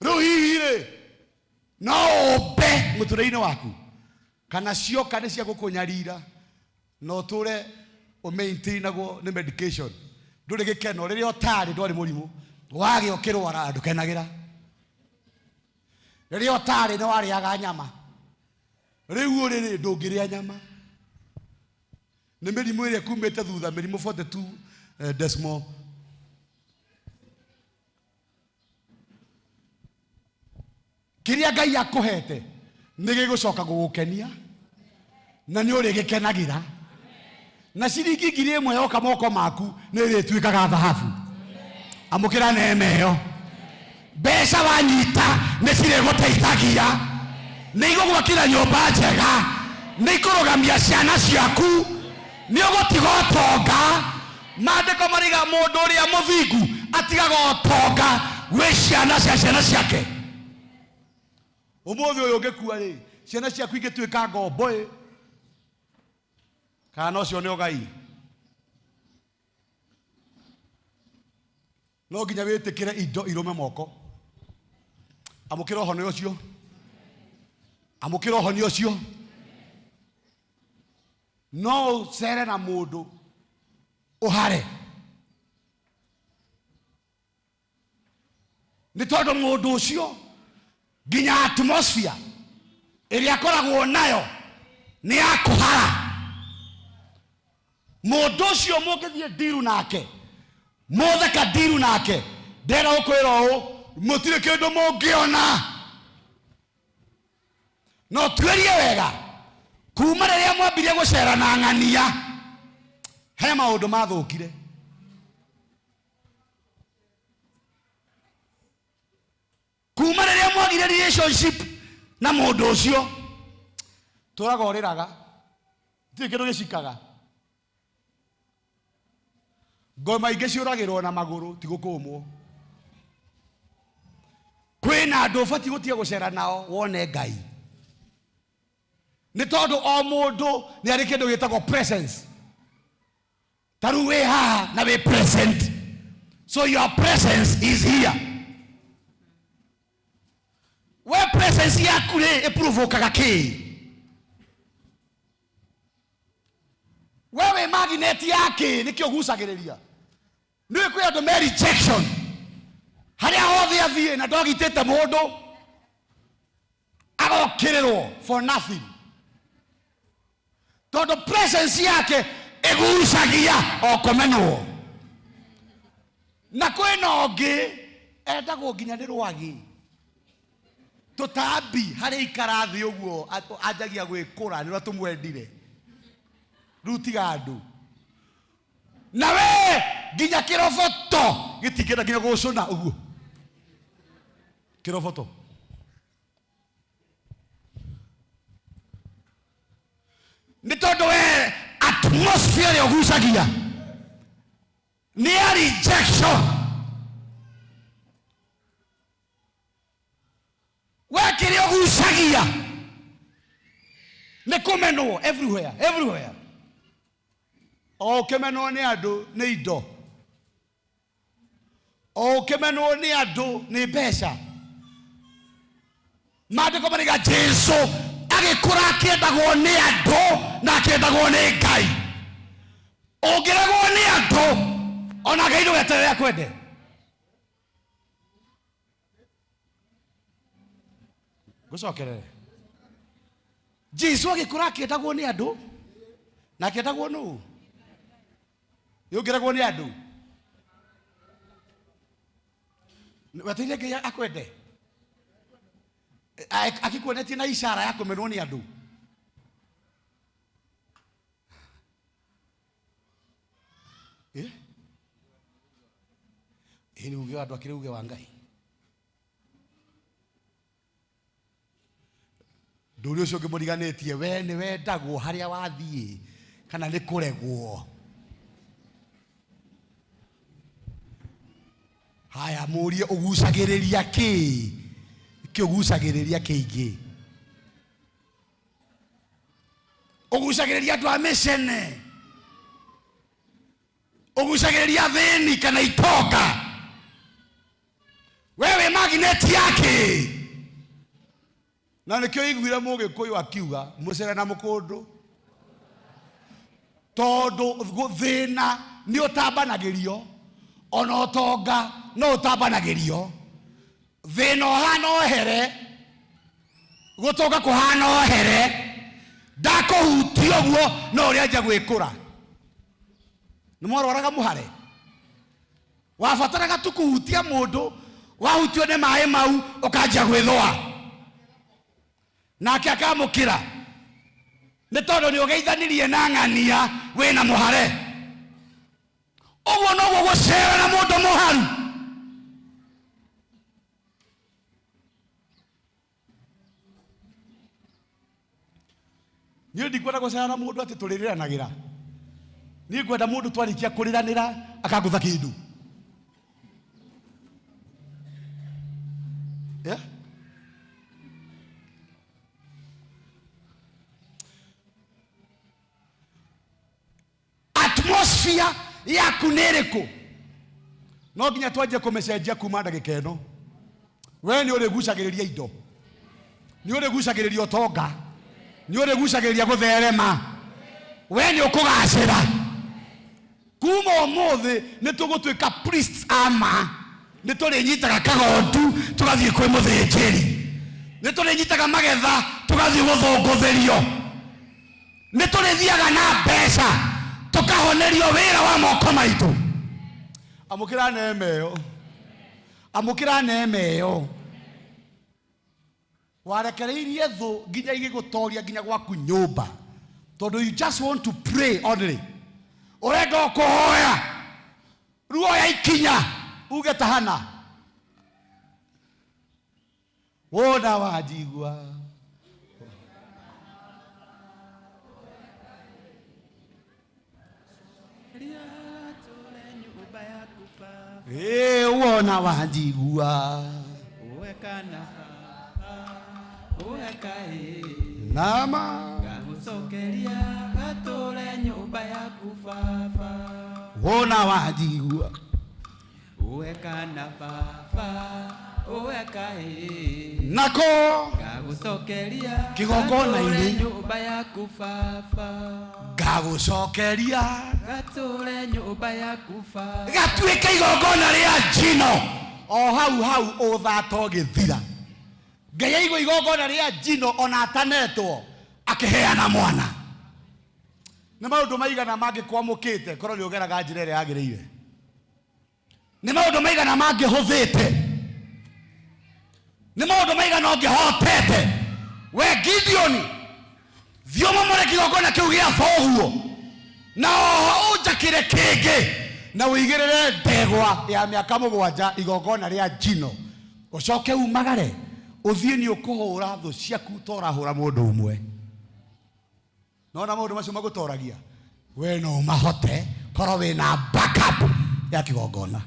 Rĩu hihi rĩ no ũmbe mũtũrĩre-inĩ waku kana cioka nĩ cia gũkũnyarira na ũtũre ũmaintainagwo nĩ medication. Ndũrĩ gĩkeno rĩrĩa ũtarĩ ndwarĩ mũrimũ wagĩa ũkĩrwara ndũkenagĩra. Rĩrĩa ũtarĩ nĩ warĩaga nyama, rĩu ũrĩ rĩ ndũngĩrĩa nyama. Nĩ mĩrimũ ĩrĩa ĩkumĩte thutha, mĩrimũ 42 decimal. Kĩrĩa Ngai akũhete nĩ gĩgũcoka gũgũkenia na nĩ ũrĩgĩkenagĩra. Na ciringi 1,000 yoka moko maku nĩ ĩrĩtuĩkaga thahabu. Amũkĩra neema ĩyo. Mbeca wanyita nĩ cirĩgũteithagia, nĩ igũgwakĩra nyũmba njega, nĩ ikũrũgamia ciana ciaku, nĩ ũgũtiga ũtonga. Maandĩko mariga mũndũ ũrĩa mũthingu atigaga ũtonga gwĩ ciana cia ciana ciake. Ũmũthĩ ũyũ ũngĩkua rĩ, ciana ciaku ingĩtuĩka ngombo ĩ, kana no cione ũgai. No nginya wĩtĩkĩre indo irũme moko. Amũkĩra ũhonio ũcio. Amũkĩra ũhonio ũcio. No ũcere na mũndũ ũhare. Nĩ tondũ mũndũ ũcio nginya atmosphere ĩrĩa akoragwo nayo nĩ ya kũhara. Mũndũ ũcio mũngĩthiĩ ndiru nake, mũtheka ndiru nake, ndĩrenda gũkwĩra ũũ, mũtirĩ kĩndũ mũngĩona. No tuĩrie wega, kuma rĩrĩa mwambirie gũcera na ng'ania, he maũndũ mathũkire. Kuma rĩrĩa mwagire relationship na mũndũ ũcio, tũraga ũrĩraga, gũtirĩ kĩndũ gĩcikaga. Ngoma ingĩ ciũragĩrwo na magũrũ, ti gũkũmwo. Kwĩna andũ ũbatiĩ gũtiga gũcera nao wone Ngai. Nĩ tondũ o mũndũ nĩ arĩ kĩndũ gĩtagwo presence. Ta rĩu wĩ haha na wĩ present. So your presence is here. We presence yaku rĩ ĩprovokaga kĩ? We wĩ magnet ya kĩ? Nĩkĩo ũgucagĩrĩria. Nĩ kwĩ andũ me rejection. Harĩa hothe athiĩ na ndogitĩte mũndũ, agokĩrĩrwo for nothing. Tondũ presence yake ĩgucagia o kũmenwo. Na kwĩna ũngĩ endagwo nginya nĩ rwagĩ. Tũtambi harĩa ikara thĩ ũguo anjagia gwĩkũra nĩ ũrĩa tũmwendire. Rĩu tiga andũ. Na we nginya kĩroboto gĩtingĩenda nginya gũcũna ũguo. Kĩroboto. Nĩ tondũ we atmosphere ĩrĩa ũgucagia nĩ ya rejection. We kĩrĩa ũgucagia nĩ kũmenwo everywhere, everywhere. O ũkĩmenwo nĩ andũ nĩ indo, o ũkĩmenwo nĩ andũ nĩ mbeca. Maandĩko mariga Jesu agĩkũra akĩendagwo nĩ andũ na akĩendagwo nĩ Ngai. Ũngĩregwo nĩ andũ ona Ngai ndũgeterere akwende. Ngũcokerere. Jesu agĩkũra akĩendagwo nĩ andũ na akĩendagwo nũ? Ũngĩregwo nĩ andũ wetereire Ngai akwende? Akĩkuonetie na ishara ya kũmenwo nĩ andũ. Ĩ nĩ uge wa andũ akĩrĩ uge wa Ngai. Ndũri ũcio ũngĩ mũriganĩtie, we nĩ wendagwo harĩa wathiĩ kana nĩ kũregwo? Haya, mũrie ũgucagĩrĩria kĩ? Kĩ ũgucagĩrĩria kĩingĩ? Ũgucagĩrĩria andũ a mĩcene? Ũgucagĩrĩria athĩni kana itonga? We wĩ magineti yake? Na nĩkĩo iguire mũgĩkũyũ akiuga mũcere na mũkũndũ, tondũ thĩna nĩ ũtambanagĩrio, ona ũtonga no ũtambanagĩrio. Thĩna ũhana ohere, gũtonga kũhana ohere, ndakũhutia ũguo no ũrĩa nja gwĩkũra. Nĩ mwarwaraga mũhare, wabataraga tu kũhutia mũndũ, wahutio nĩ maĩ mau ũkanjia gwĩthũa, nake akamũkĩra nĩ tondũ nĩ ũgeithanirie na ng'ania wĩna mũhare. Ũguo noguo gũcera na mũndũ mũharu. Niĩ ndikwenda gũcera na mũndũ atĩ tũrĩrĩranagĩra. Niĩ ngwenda mũndũ twarĩkia kũrĩranĩra akangũtha kĩndũ. Yeah? Atmosphere yaku nĩ ĩrĩkũ? No nginya twanjie kũmĩcenjia kuma ndagĩka ĩno. We nĩ ũrĩgucagĩrĩria indo, nĩ ũrĩgucagĩrĩria ũtonga, nĩ ũrĩgucagĩrĩria gũtherema, we nĩ ũkũgacĩra. Kuma ũmũthĩ nĩ tũgũtuĩka priests ama. Nĩ tũrĩnyitaga kagondu tũgathiĩ kwĩ mũthĩnjĩri, nĩ tũrĩnyitaga magetha tũgathiĩ gũthũngũthĩrio, nĩ tũrĩthiaga na mbeca tũkahonerio wĩra wa moko maitũ. Amũkĩra neema ĩyo, amũkĩra neema ĩyo. Warekereirie thũ nginya igĩgũtoria nginya gwaku nyũmba, tondũ you just want to pray only. Ũrenda o kũhoya. Rĩu oya ikinya uge ta Hana, wona wanjigua. Ĩ, wona wanjigua nama Ngagucokeria gatũre nyũmba yaku baba. Wona wanjigua. Uwe kana baba, uwe kaĩ. Nako Ngagucokeria Kĩgongona-inĩ. gatũre nyũmba yaku baba. Ngagũcokeria Gatũre nyũmba yaku baba. Gatuĩke igongona rĩa njino. O hau hau ũthata ũgĩthira. Ngai aigua igongona rĩa njino, ona atanetwo akĩheana mwana. Nĩ maũndũ maigana mangĩkwamũkĩte korwo nĩ ũgeraga njĩra ĩrĩa yagĩrĩire? Nĩ maũndũ maigana mangĩhũthĩte? Nĩ maũndũ maigana ũngĩhotete? We Gideoni, thiĩ ũmomore kĩgongona kĩu gĩa thoguo, na oho ũnjakĩre kĩngĩ, na ũigĩrĩre ndegwa ya mĩaka 7 igongona rĩa njino, ũcoke umagare ũthiĩ. Nĩ ũkũhũra thũ ciaku ta ũrahũra mũndũ ũmwe. Nona maũndũ macio magũtoragia, we no ũmahote korwo wĩna backup ya kĩgongona.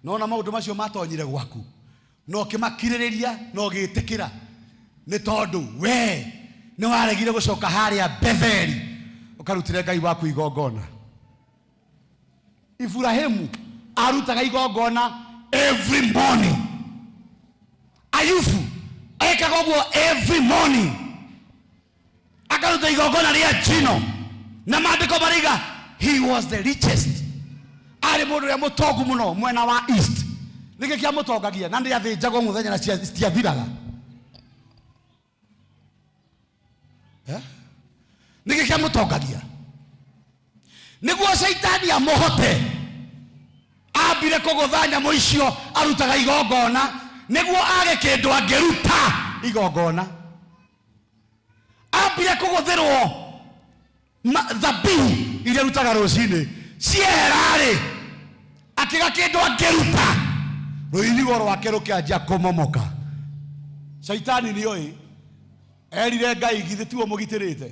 Nona maũndũ macio matonyire gwaku na ũkĩmakirĩrĩria na ũgĩtĩkĩra, nĩ tondũ we nĩ waregire gũcoka harĩa Betheli ũkarutĩre Ngai waku igongona. Ibrahimu arutaga igongona every morning. Ayubu ekaga ũguo every morning, akaruta igongona rĩa njino, na maandĩko mariga he was the richest, arĩ mũndũ ũrĩa mũtongu mũno mwena wa east. Nĩkĩ kĩamũtongagia? Na nĩ athĩnjagwo mũthenya na citiathiraga. Eh? Nĩkĩ kĩamũtongagia? Nĩguo Caitani amũhote, ambire kũgũtha nyamũ icio arutaga igongona, nĩguo age kĩndũ angĩruta igongona. Ambire kũgũthĩrwo. Dhabihu iria rutaga rũcinĩ ciehera-rĩ, akĩga kĩndũ angĩruta, rũirigo rwake rũkĩanjia kũmomoka. Shaitani nĩoĩ, erire Ngai, githĩ tiwe mũgitĩrĩte,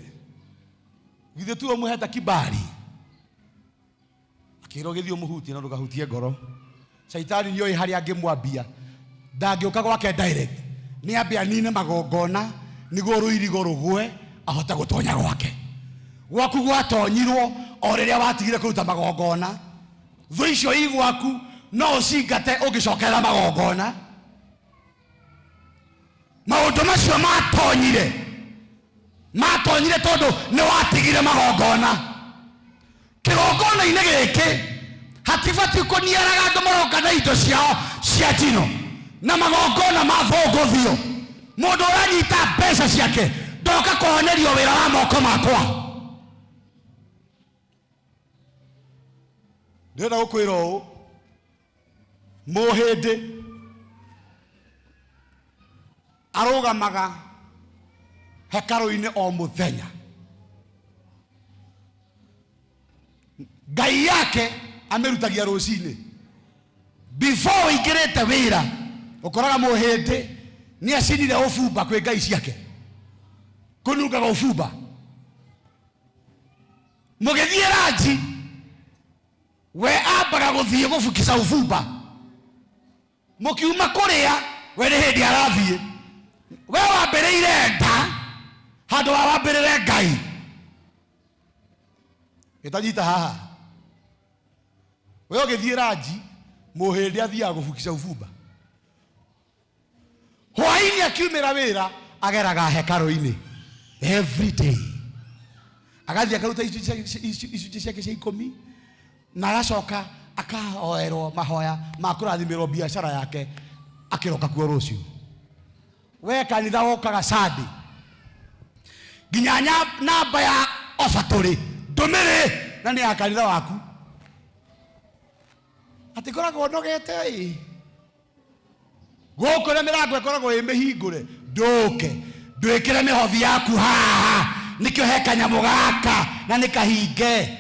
githĩ tiwe mũhete kibali. Akĩrwo gĩthiĩ ũmũhutie na ndũkahutie ngoro. Shaitani nĩoĩ harĩa angĩmwambia, ndangĩũka gwake direct, nĩ ambe anine magongona nĩguo rũirigo rũgwe ahote gũtonya gwake. Gwaku gwatonyirwo o rĩrĩa watigire kũruta magongona. Thũ icio i gwaku no ũcingate ũngĩcokerera magongona. Maũndũ macio matonyire, matonyire tondũ nĩ watigire magongona. Kĩgongona-inĩ gĩkĩ hatibatiĩ kũniaraga andũ maroka na indo ciao cia njino na magongona ma thũngũthio. Mũndũ ũranyita mbeca ciake ndoka kũhonerio wĩra wa moko makwa. Ndĩrenda gũkwĩra ũũ, mũhĩndĩ arũgamaga hekarũ-inĩ o mũthenya, Ngai yake amĩrutagia rũcinĩ. Before ũingĩrĩte wĩra, ũkoraga mũhĩndĩ nĩ acinire ũbumba kwĩ ngai ciake, kũnungaga ũbumba. Mũgĩthiĩ ranji, we ambaga gũthiĩ gũbukica ũbumba. Mũkiuma kũrĩa, we nĩ hĩndĩ arathiĩ. We wambĩrĩire nda handũ wa wambĩrĩre Ngai. Gĩtanyita haha. We ũgĩthiĩ ranji, mũhĩndĩ athiaga gũbukica ũbumba. Hwaĩ-inĩ akiumĩra wĩra, ageraga hekarũ-inĩ every day. Agathiĩ akaruta icunjĩ ciake cia ikũmi, na agacoka akahoerwo mahoya ma kũrathimĩrwo biacara yake akĩroka kuo rũciũ. We kanitha wokaga Sunday, nginya namba ya obatũrĩ ndũmĩrĩ na nĩ ya kanitha waku. Atĩ ngoragwo nogete ĩ. Gũkũ na mĩrango ĩkoragwo ĩ mĩhingũre, ndũke ndwĩkĩre mĩhothi yaku haha, nĩkĩo he kanyamũ gaka na nĩ kahinge.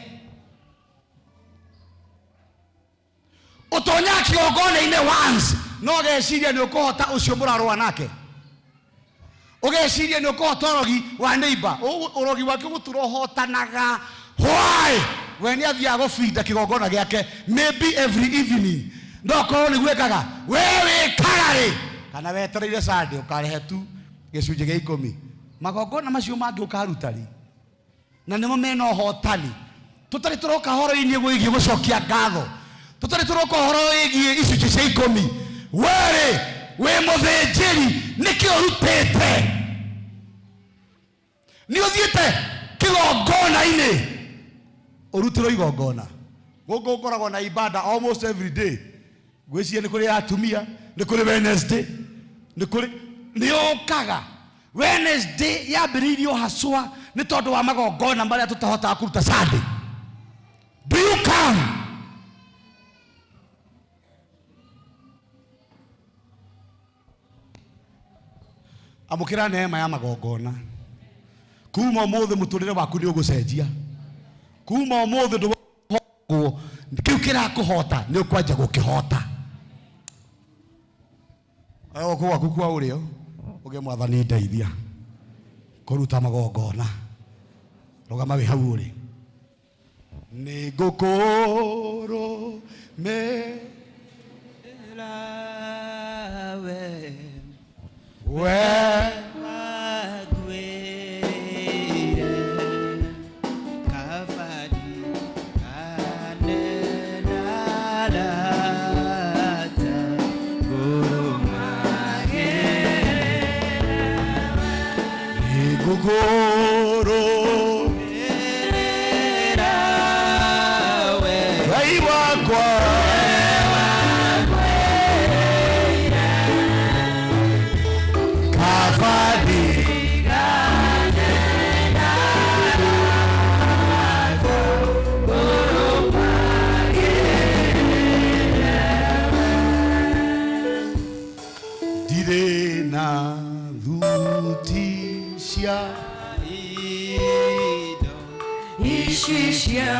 Ũtonyaga kĩgongona-inĩ once, no ũgeciria nĩ ũkũhota ũcio mũrarũa nake, ũgeciria nĩ ũkũhota ũrogi wa neighbor, ũrogi wake gũtura ũhotanaga. Why? We nĩ athiaga gũbinda kĩgongona gĩake maybe every evening, no korwo nĩguo ĩkaga. We wĩkaga rĩ, kana wetereire Sunday ũkarehe tu gĩcunjĩ gĩa ikũmi. Magongona macio mangĩ ũkaruta rĩ, na nĩmo mena ũhotani. Tũtarĩ tũroka ũhoro-inĩ wĩgiĩ gũcokia ngatho, tũtarĩ tũroka ũhoro wĩgiĩ icunjĩ cia ikũmi. We rĩ, wĩ mũthĩnjĩri, nĩkĩ ũrutĩte? Nĩ ũthiĩte kĩgongona-inĩ ũrutĩrwo igongona. Gũkũ gũkoragwo na ibada almost every day. Ngwĩciria nĩ kũrĩ atumia, nĩ kũrĩ Wednesday, nĩ kũrĩ, nĩ ũkaga Wednesday yambĩrĩirio haswa nĩ tondũ wa magongona marĩa tũtahotaga kũruta Sunday. Do you come? Amũkĩra neema ya magongona. Kuma ũmũthĩ mũtũrĩre waku nĩ ũgũcenjia. Kuma ũmũthĩ ndũgũhotwo, kĩu kĩrakũhota nĩ ũkwanja gũkĩhota. Oya guoko gwaku kwa ũrĩo, uge Mwathani ndeithia kũruta magongona. Rũgama wĩ hau ũrĩ. Nĩ ngũkũrũmĩrĩra we nĩ ngũkũrũmĩrĩra Ngai wakwa. Kabadi ndirĩ na thuti cia ici cia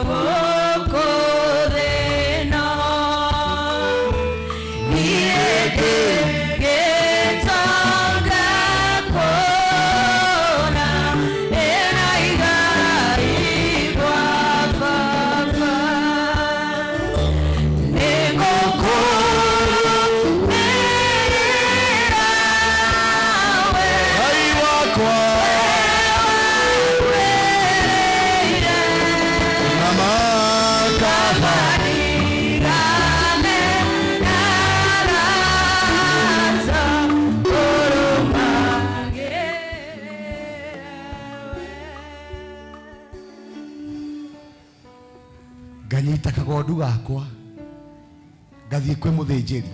gũkũ thĩ ĩno. Niĩ ndĩgĩtonga kũna, ĩna igai kwa baba. Nĩngũkũrũmĩrĩra we. Ngai wakwa na makaba nganyita kagondu gakwa ngathiĩ kwĩ mũthĩnjĩri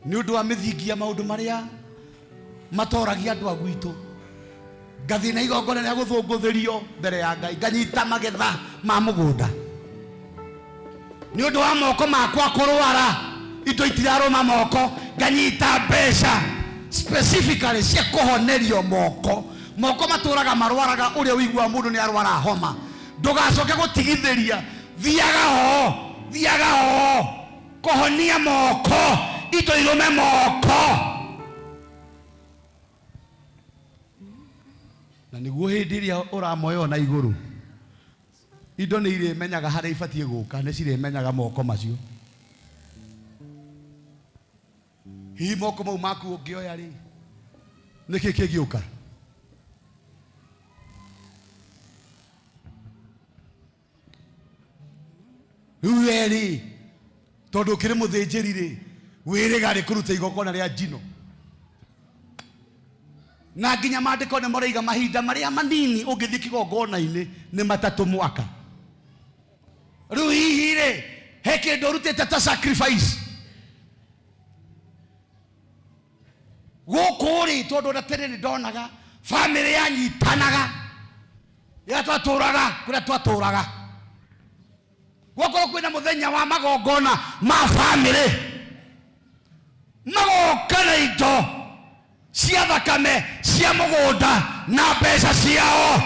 nĩ ũndũ wa mĩthingi ya maũndũ marĩa matoragia andũ a gwitũ ngathiĩ na igongona rĩa gũthũngũthĩrio mbere ya Ngai nganyita magetha ma mũgũnda nĩ ũndũ wa moko makwa kũrwara indo itirarũma moko nganyita mbeca specifically cia kũhonerio moko moko matũraga marwaraga ũrĩa ũiguaga mũndũ nĩ arwara homa ndũgacoke gũtigithĩria thiaga ho thiaga ho kũhonia moko indo irũme moko na nĩguo hĩndĩ ĩrĩa ũramoywo na igũrũ indo nĩ irĩmenyaga harĩa ibatiĩ gũka nĩ cirĩmenyaga moko macio hihi moko mau maku ũngĩoya rĩ nĩkĩ kĩngĩũka rĩu we rĩ tondũ ũkĩrĩ mũthĩnjĩri rĩ wĩrĩga rĩ kũruta igongona rĩa njino na nginya maandĩko nĩ maraiga mahinda marĩa manini ũngĩthiĩ kĩgongona-inĩ nĩ matatũ mwaka rĩu hihi rĩ he kĩndũ ũrutĩte ta sacrifice gũkũ rĩ tondũ na tene nĩ ndonaga bamĩrĩ yanyitanaga rĩrĩa twatũraga kũrĩa twatũraga gwakorwo kwĩna mũthenya wa magongona ma bamĩrĩ magoka na indo cia thakame cia mũgũnda na mbeca ciao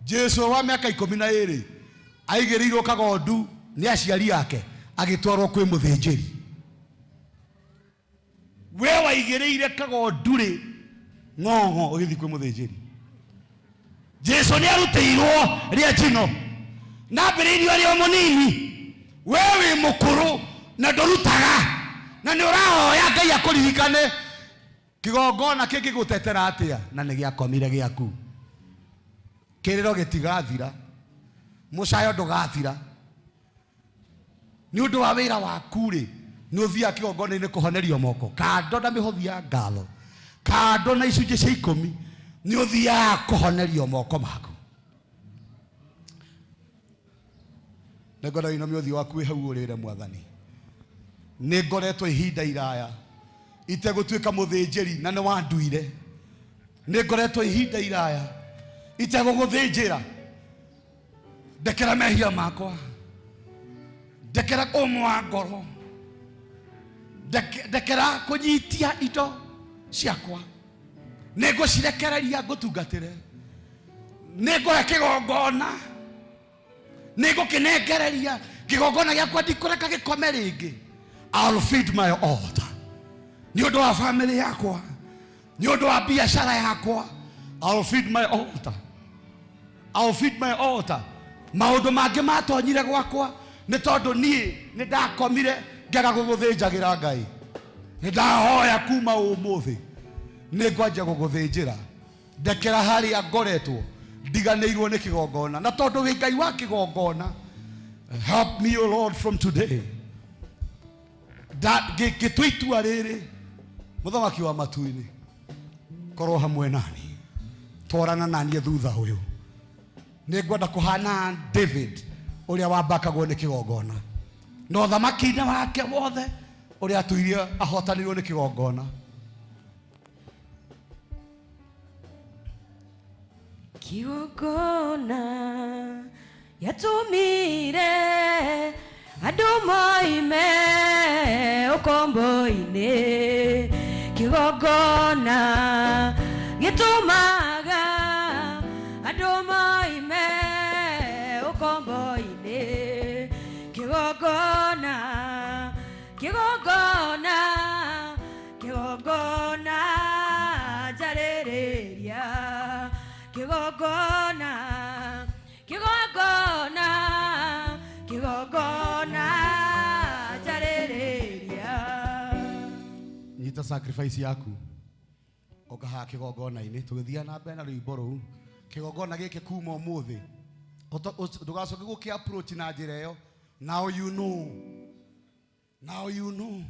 Jesu wa mĩaka 12 aigĩrĩirwo kagondu nĩ aciari ake agĩtwarwo kwĩ mũthĩnjĩri we waigĩrĩire kagondu rĩ ng'ong'o ũgĩthiĩ kwĩ mũthĩnjĩri Jesu nĩ arutĩirwo rĩa njino na ambĩrĩirio arĩ o mũnini we wĩ mũkũrũ na ndũrutaga na nĩ ũrahoya Ngai akũririkane kĩgongona kĩngĩgũtetera atĩa na nĩ gĩakomire gĩaku kĩrĩro gĩtigathira mũcayo ndũgathira nĩ ũndũ wa wĩra waku rĩ nĩ ũthiaga kĩgongona-inĩ kũhonerio moko kando na mĩhothi ya ngatho kando na icunjĩ cia 10 nĩ ũthiaga kũhonerio moko maku nĩngwenda ũinamie ũthiũ waku wĩ hau ũrĩre mwathani nĩ ngoretwo ihinda iraya itegũtuĩka mũthĩnjĩri na nĩ wanduire nĩ ngoretwo ihinda iraya itegũgũthĩnjĩra ndekera mehia makwa ndekera ũmũ wa ngoro ndekera kũnyitia indo ciakwa nĩ ngũcirekereria ngũtungatĩre nĩ ngũhe kĩgongona nĩ ngũkĩnengereria kĩgongona gĩakwa ndikũreka gĩkome rĩngĩ I'll feed my altar nĩ ũndũ wa family yakwa nĩ ũndũ wa biacara yakwa I'll feed my altar I'll feed my altar maũndũ mangĩ matonyire gwakwa nĩ tondũ niĩ nĩ ndakomire ngĩaga gũgũthĩnjagĩra Ngai nĩ ndahoya kuma ũmũthĩ nĩ ngwanjia gũgũthĩnjĩra ndekera harĩa ngoretwo ndiganĩirwo nĩ kĩgongona na tondũ wĩ Ngai wa kĩgongona help me O Lord from today ngĩtua itua rĩrĩ mũthamaki wa matu-inĩ korwo hamwe nani twarana naniĩ thutha ũyũ nĩ ngwenda kũhana David ũrĩa wambakagwo nĩ kĩgongona na ũthamaki-inĩ wake wothe ũrĩa atuirie ahotanĩirwo nĩ kĩgongona Kĩgongona gĩatũmire andũ moime ũkombo-inĩ Kĩgongona gĩtũmaga andũ moime ũkombo-inĩ. Kĩgongona, kĩgongona, kĩgongona njarĩrĩria. Kĩgongona, kĩgongona, kĩgongona njarĩrĩria. Nyita sacrifice yaku ũkahaha kĩgongona-inĩ tũgĩthiaga na mbere na rwĩmbo rũu. Kĩgongona gĩkĩ kuma ũmũthĩ ndũgacoke gũkĩ approach na njĩra ĩyo. Now you know, now you know.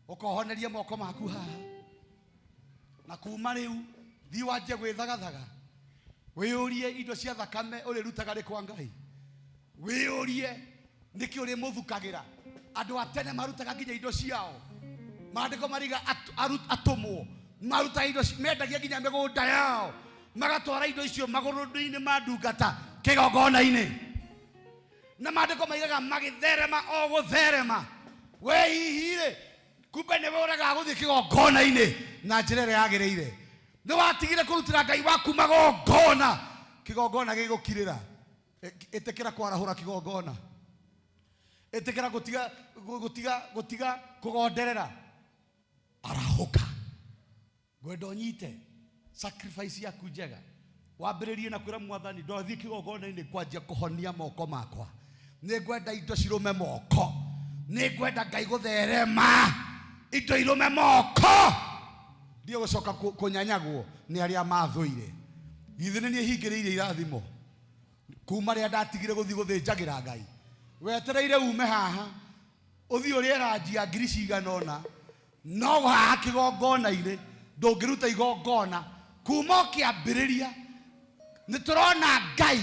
Ũkohoneria moko maku haha na kuma rĩu thiĩ wanjie gwĩthagathaga, wĩyũrie indo cia thakame ũrĩrutaga rĩ kwa Ngai, wĩyũrie nĩkĩ ũrĩmũthukagĩra. Andũ a tene marutaga nginya indo ciao, maandĩko mariga atũmwo marutaga indo mendagia nginya mĩgũnda yao magatwara indo icio magũrũ-inĩ ma ndungata kĩgongona-inĩ, na maandĩko maigaga magĩtherema o gũtherema. We hihi rĩ, kumbe nĩwe ũregaga gũthiĩ kĩgongona-inĩ na njĩra ĩrĩa yagĩrĩire. Nĩ watigire kũrutĩra Ngai waku magongona, kĩgongona gĩgũkirĩra. Ĩtĩkĩra kwarahũra kĩgongona, ĩtĩkĩra gũtiga gũtiga gũtiga kũgonderera. Arahũka, ngwenda ũnyite sacrifice yaku njega, wambĩrĩrie na kwĩra Mwathani ndathiĩ kĩgongona-inĩ kwanjia kũhonia moko makwa, nĩ ngwenda indo cirũme moko, nĩ ngwenda Ngai gũtherema indo irũme moko, ndiĩ gũcoka kũnyanyagwo nĩ arĩa mathũire. Githĩ nĩ niĩ hingĩrĩirie irathimo kuma rĩrĩa ndatigire gũthiĩ gũthĩnjagĩra Ngai. Wetereire ume haha ũthiĩ ũrĩe ranji ya ngiri cigana ũna, no haha kĩgongona-inĩ ndũngĩruta igongona kuma ũkĩambĩrĩria. Nĩ tũrona Ngai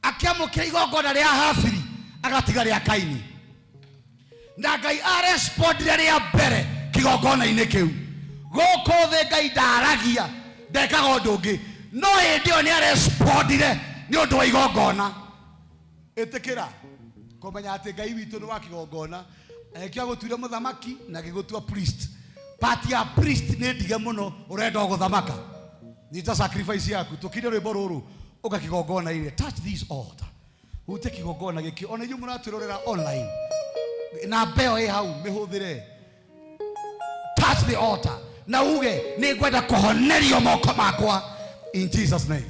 akĩamũkĩra igongona rĩa Habili agatiga rĩa Kaini, na Ngai arespondire rĩa mbere kĩgongona-inĩ kĩu. Gũkũ thĩ Ngai ndaragia, ndekaga ũndũ ũngĩ, no hĩndĩ ĩyo nĩ arespondire nĩ ũndũ wa igongona. Ĩtĩkĩra kũmenya atĩ Ngai witũ nĩ wa kĩgongona, agĩkĩo agũtuire mũthamaki na agĩgũtua priest. Part ya priest nĩ ndige mũno, ũrenda o gũthamaka. Nyita sacrifice yaku, tũkire rwĩmbo rũrũ ũka kĩgongona-inĩ. Touch this altar, hutia kĩgongona gĩkĩ. Ona inyuĩ mũratwĩrorera online, namba ĩyo ĩ hau mĩhũthĩre. Touch the altar na uge nĩ ngwenda kũhonerio moko makwa in Jesus name.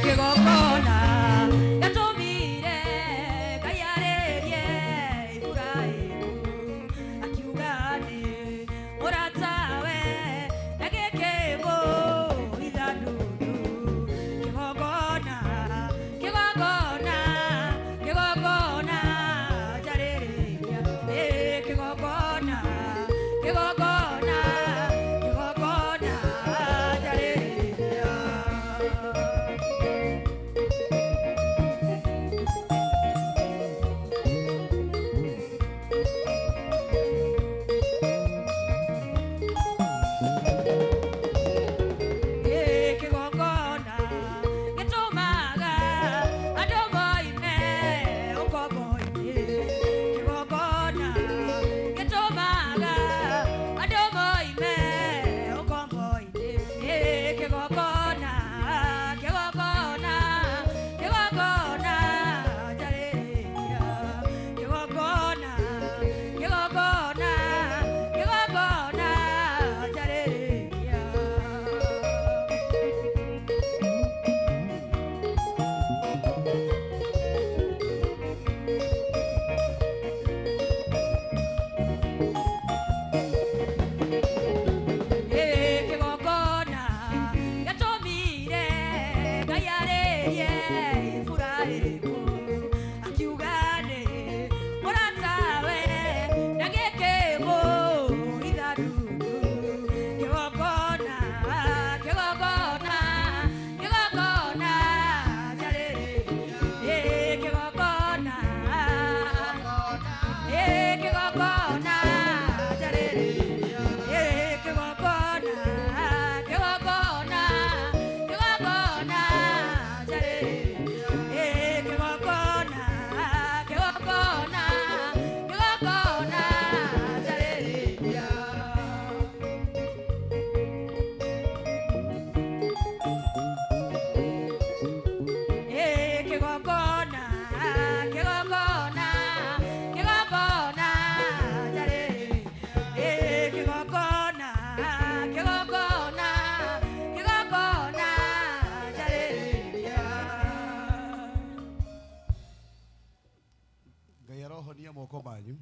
Kĩgongona gĩatũmire Ngai arĩrie Iburahĩmu, akiuga nĩ mũratawe na gĩkĩmũhitha ndundu. Honia moko manyu.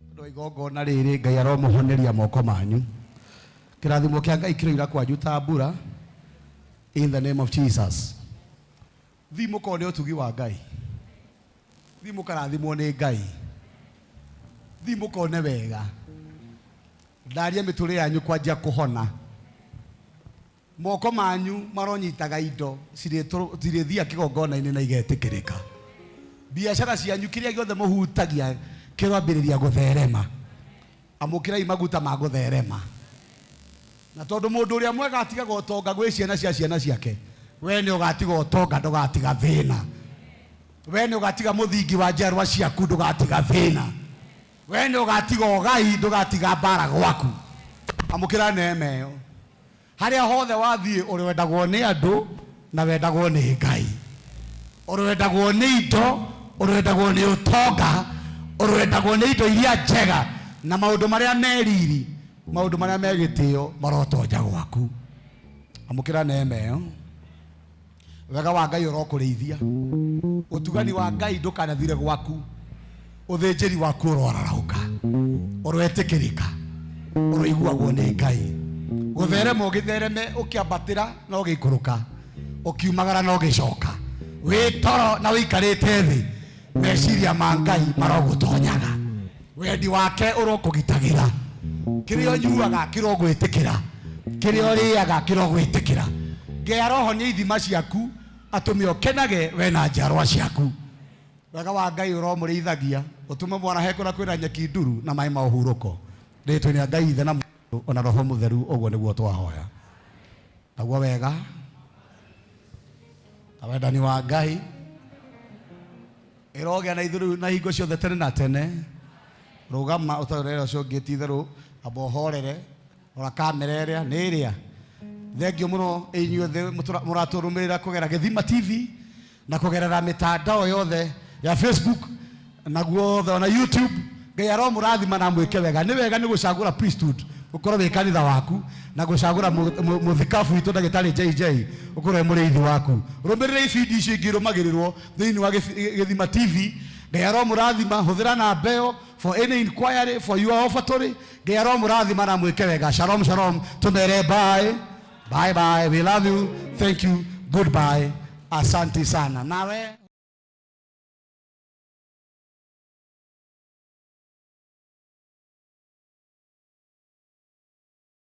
Andũ a igongona rĩrĩ Ngai aromũhoneria moko manyu. Kĩrathimo kĩa Ngai kĩroira kwanyu ta mbura. In the name of Jesus. Thiĩ mũkone ũtugi wa Ngai. Thiĩ mũkarathimwo nĩ Ngai. Thiĩ mũkone wega. Ndaria mĩtũrĩre yanyu kwanjia kũhona. Moko manyu maronyitaga indo cirĩthia kĩgongona-inĩ na igetĩkĩrĩka. Biacara cianyu kĩrĩa gĩothe mũhutagia kĩrambĩrĩria gũtherema. Amũkĩrai maguta ma gũtherema. Na tondũ mũndũ ũrĩa mwega atigaga ũtonga gwĩ ciana cia ciana ciake, we nĩ ũgatiga ũtonga ndũgatiga thĩna. We nĩ ũgatiga mũthingi wa njiarwa ciaku ndũgatiga thĩna. We nĩ ũgatiga ũgai ndũgatiga mbara gwaku. Amũkĩra neema ĩyo. Harĩa hothe wathiĩ ũrĩwendagwo nĩ andũ na wendagwo nĩ Ngai. Ũrĩwendagwo nĩ indo, ũrĩwendagwo nĩ ũtonga, ũrĩwendagwo nĩ indo iria njega na maũndũ marĩa me riri, maũndũ marĩa me gĩtĩo marotonja gwaku. Amũkĩra neema ĩyo. Wega wa Ngai ũrokũrĩithia. Ũtugani wa Ngai ndũkanathire gwaku. Ũthĩnjĩri waku ũroararahũka. Ũroetĩkĩrĩka. Ũroiguagwo nĩ Ngai. Gũtherema ũgĩthereme ũkĩambatĩra na ũgĩikũrũka. Ũkiumagara na ũgĩcoka. Wĩ toro na ũikarĩte thĩ. Meciria ma Ngai marogũtonyaga. Wendi wake ũrokũgitagĩra. Kĩrĩa ũnyuaga kĩrogwĩtĩkĩra. Kĩrĩa ũrĩaga kĩrogwĩtĩkĩra. Ngai arohonia ithima ciaku atũme ũkenage we na njiarwa ciaku. Wega wa Ngai ũromũrĩithagia ũtũme mwarahe kũrĩa kwĩna nyeki nduru na maĩ ma ũhurũko. Rĩtwa-inĩ rĩa Ngai Ithe na Mũriũ ona Roho Mũtheru ũguo nĩguo twahoya. Naguo wega na wendani wa Ngai ĩrogĩa na ithuĩ rĩu na hingo ciothe tene na tene. Rũgama ũtarĩ ũcio ũngĩ ti itherũ, amba ũhorere, rora kamera ĩrĩa nĩ ĩrĩa. Thengio mũno inyuothe mũratũrũmĩrĩra kũgerera Gĩthima TV na kũgerera mĩtandao yothe ya Facebook na guothe ona YouTube. Ngai aromũrathima na mwĩke wega. Nĩ wega nĩ gũcagũra priesthood ũkorwo wĩ kanitha waku na gũcagũra mũthikabu witũ ndagĩtarĩ JJ ũkorwo wĩ mũrĩithi waku. Rũmĩrĩra ibindi icio ingĩ irũmagĩrĩrwo thĩinĩ wa Gĩthima TV. Ngai aromũrathima, hũthĩra namba ĩyo for any inquiry, for your offertory. Ngai aromũrathima na mwĩke wega. Shalom, shalom. Tumere bye. Bye bye. We love you. Thank you. Goodbye. Asante sana. Nawe.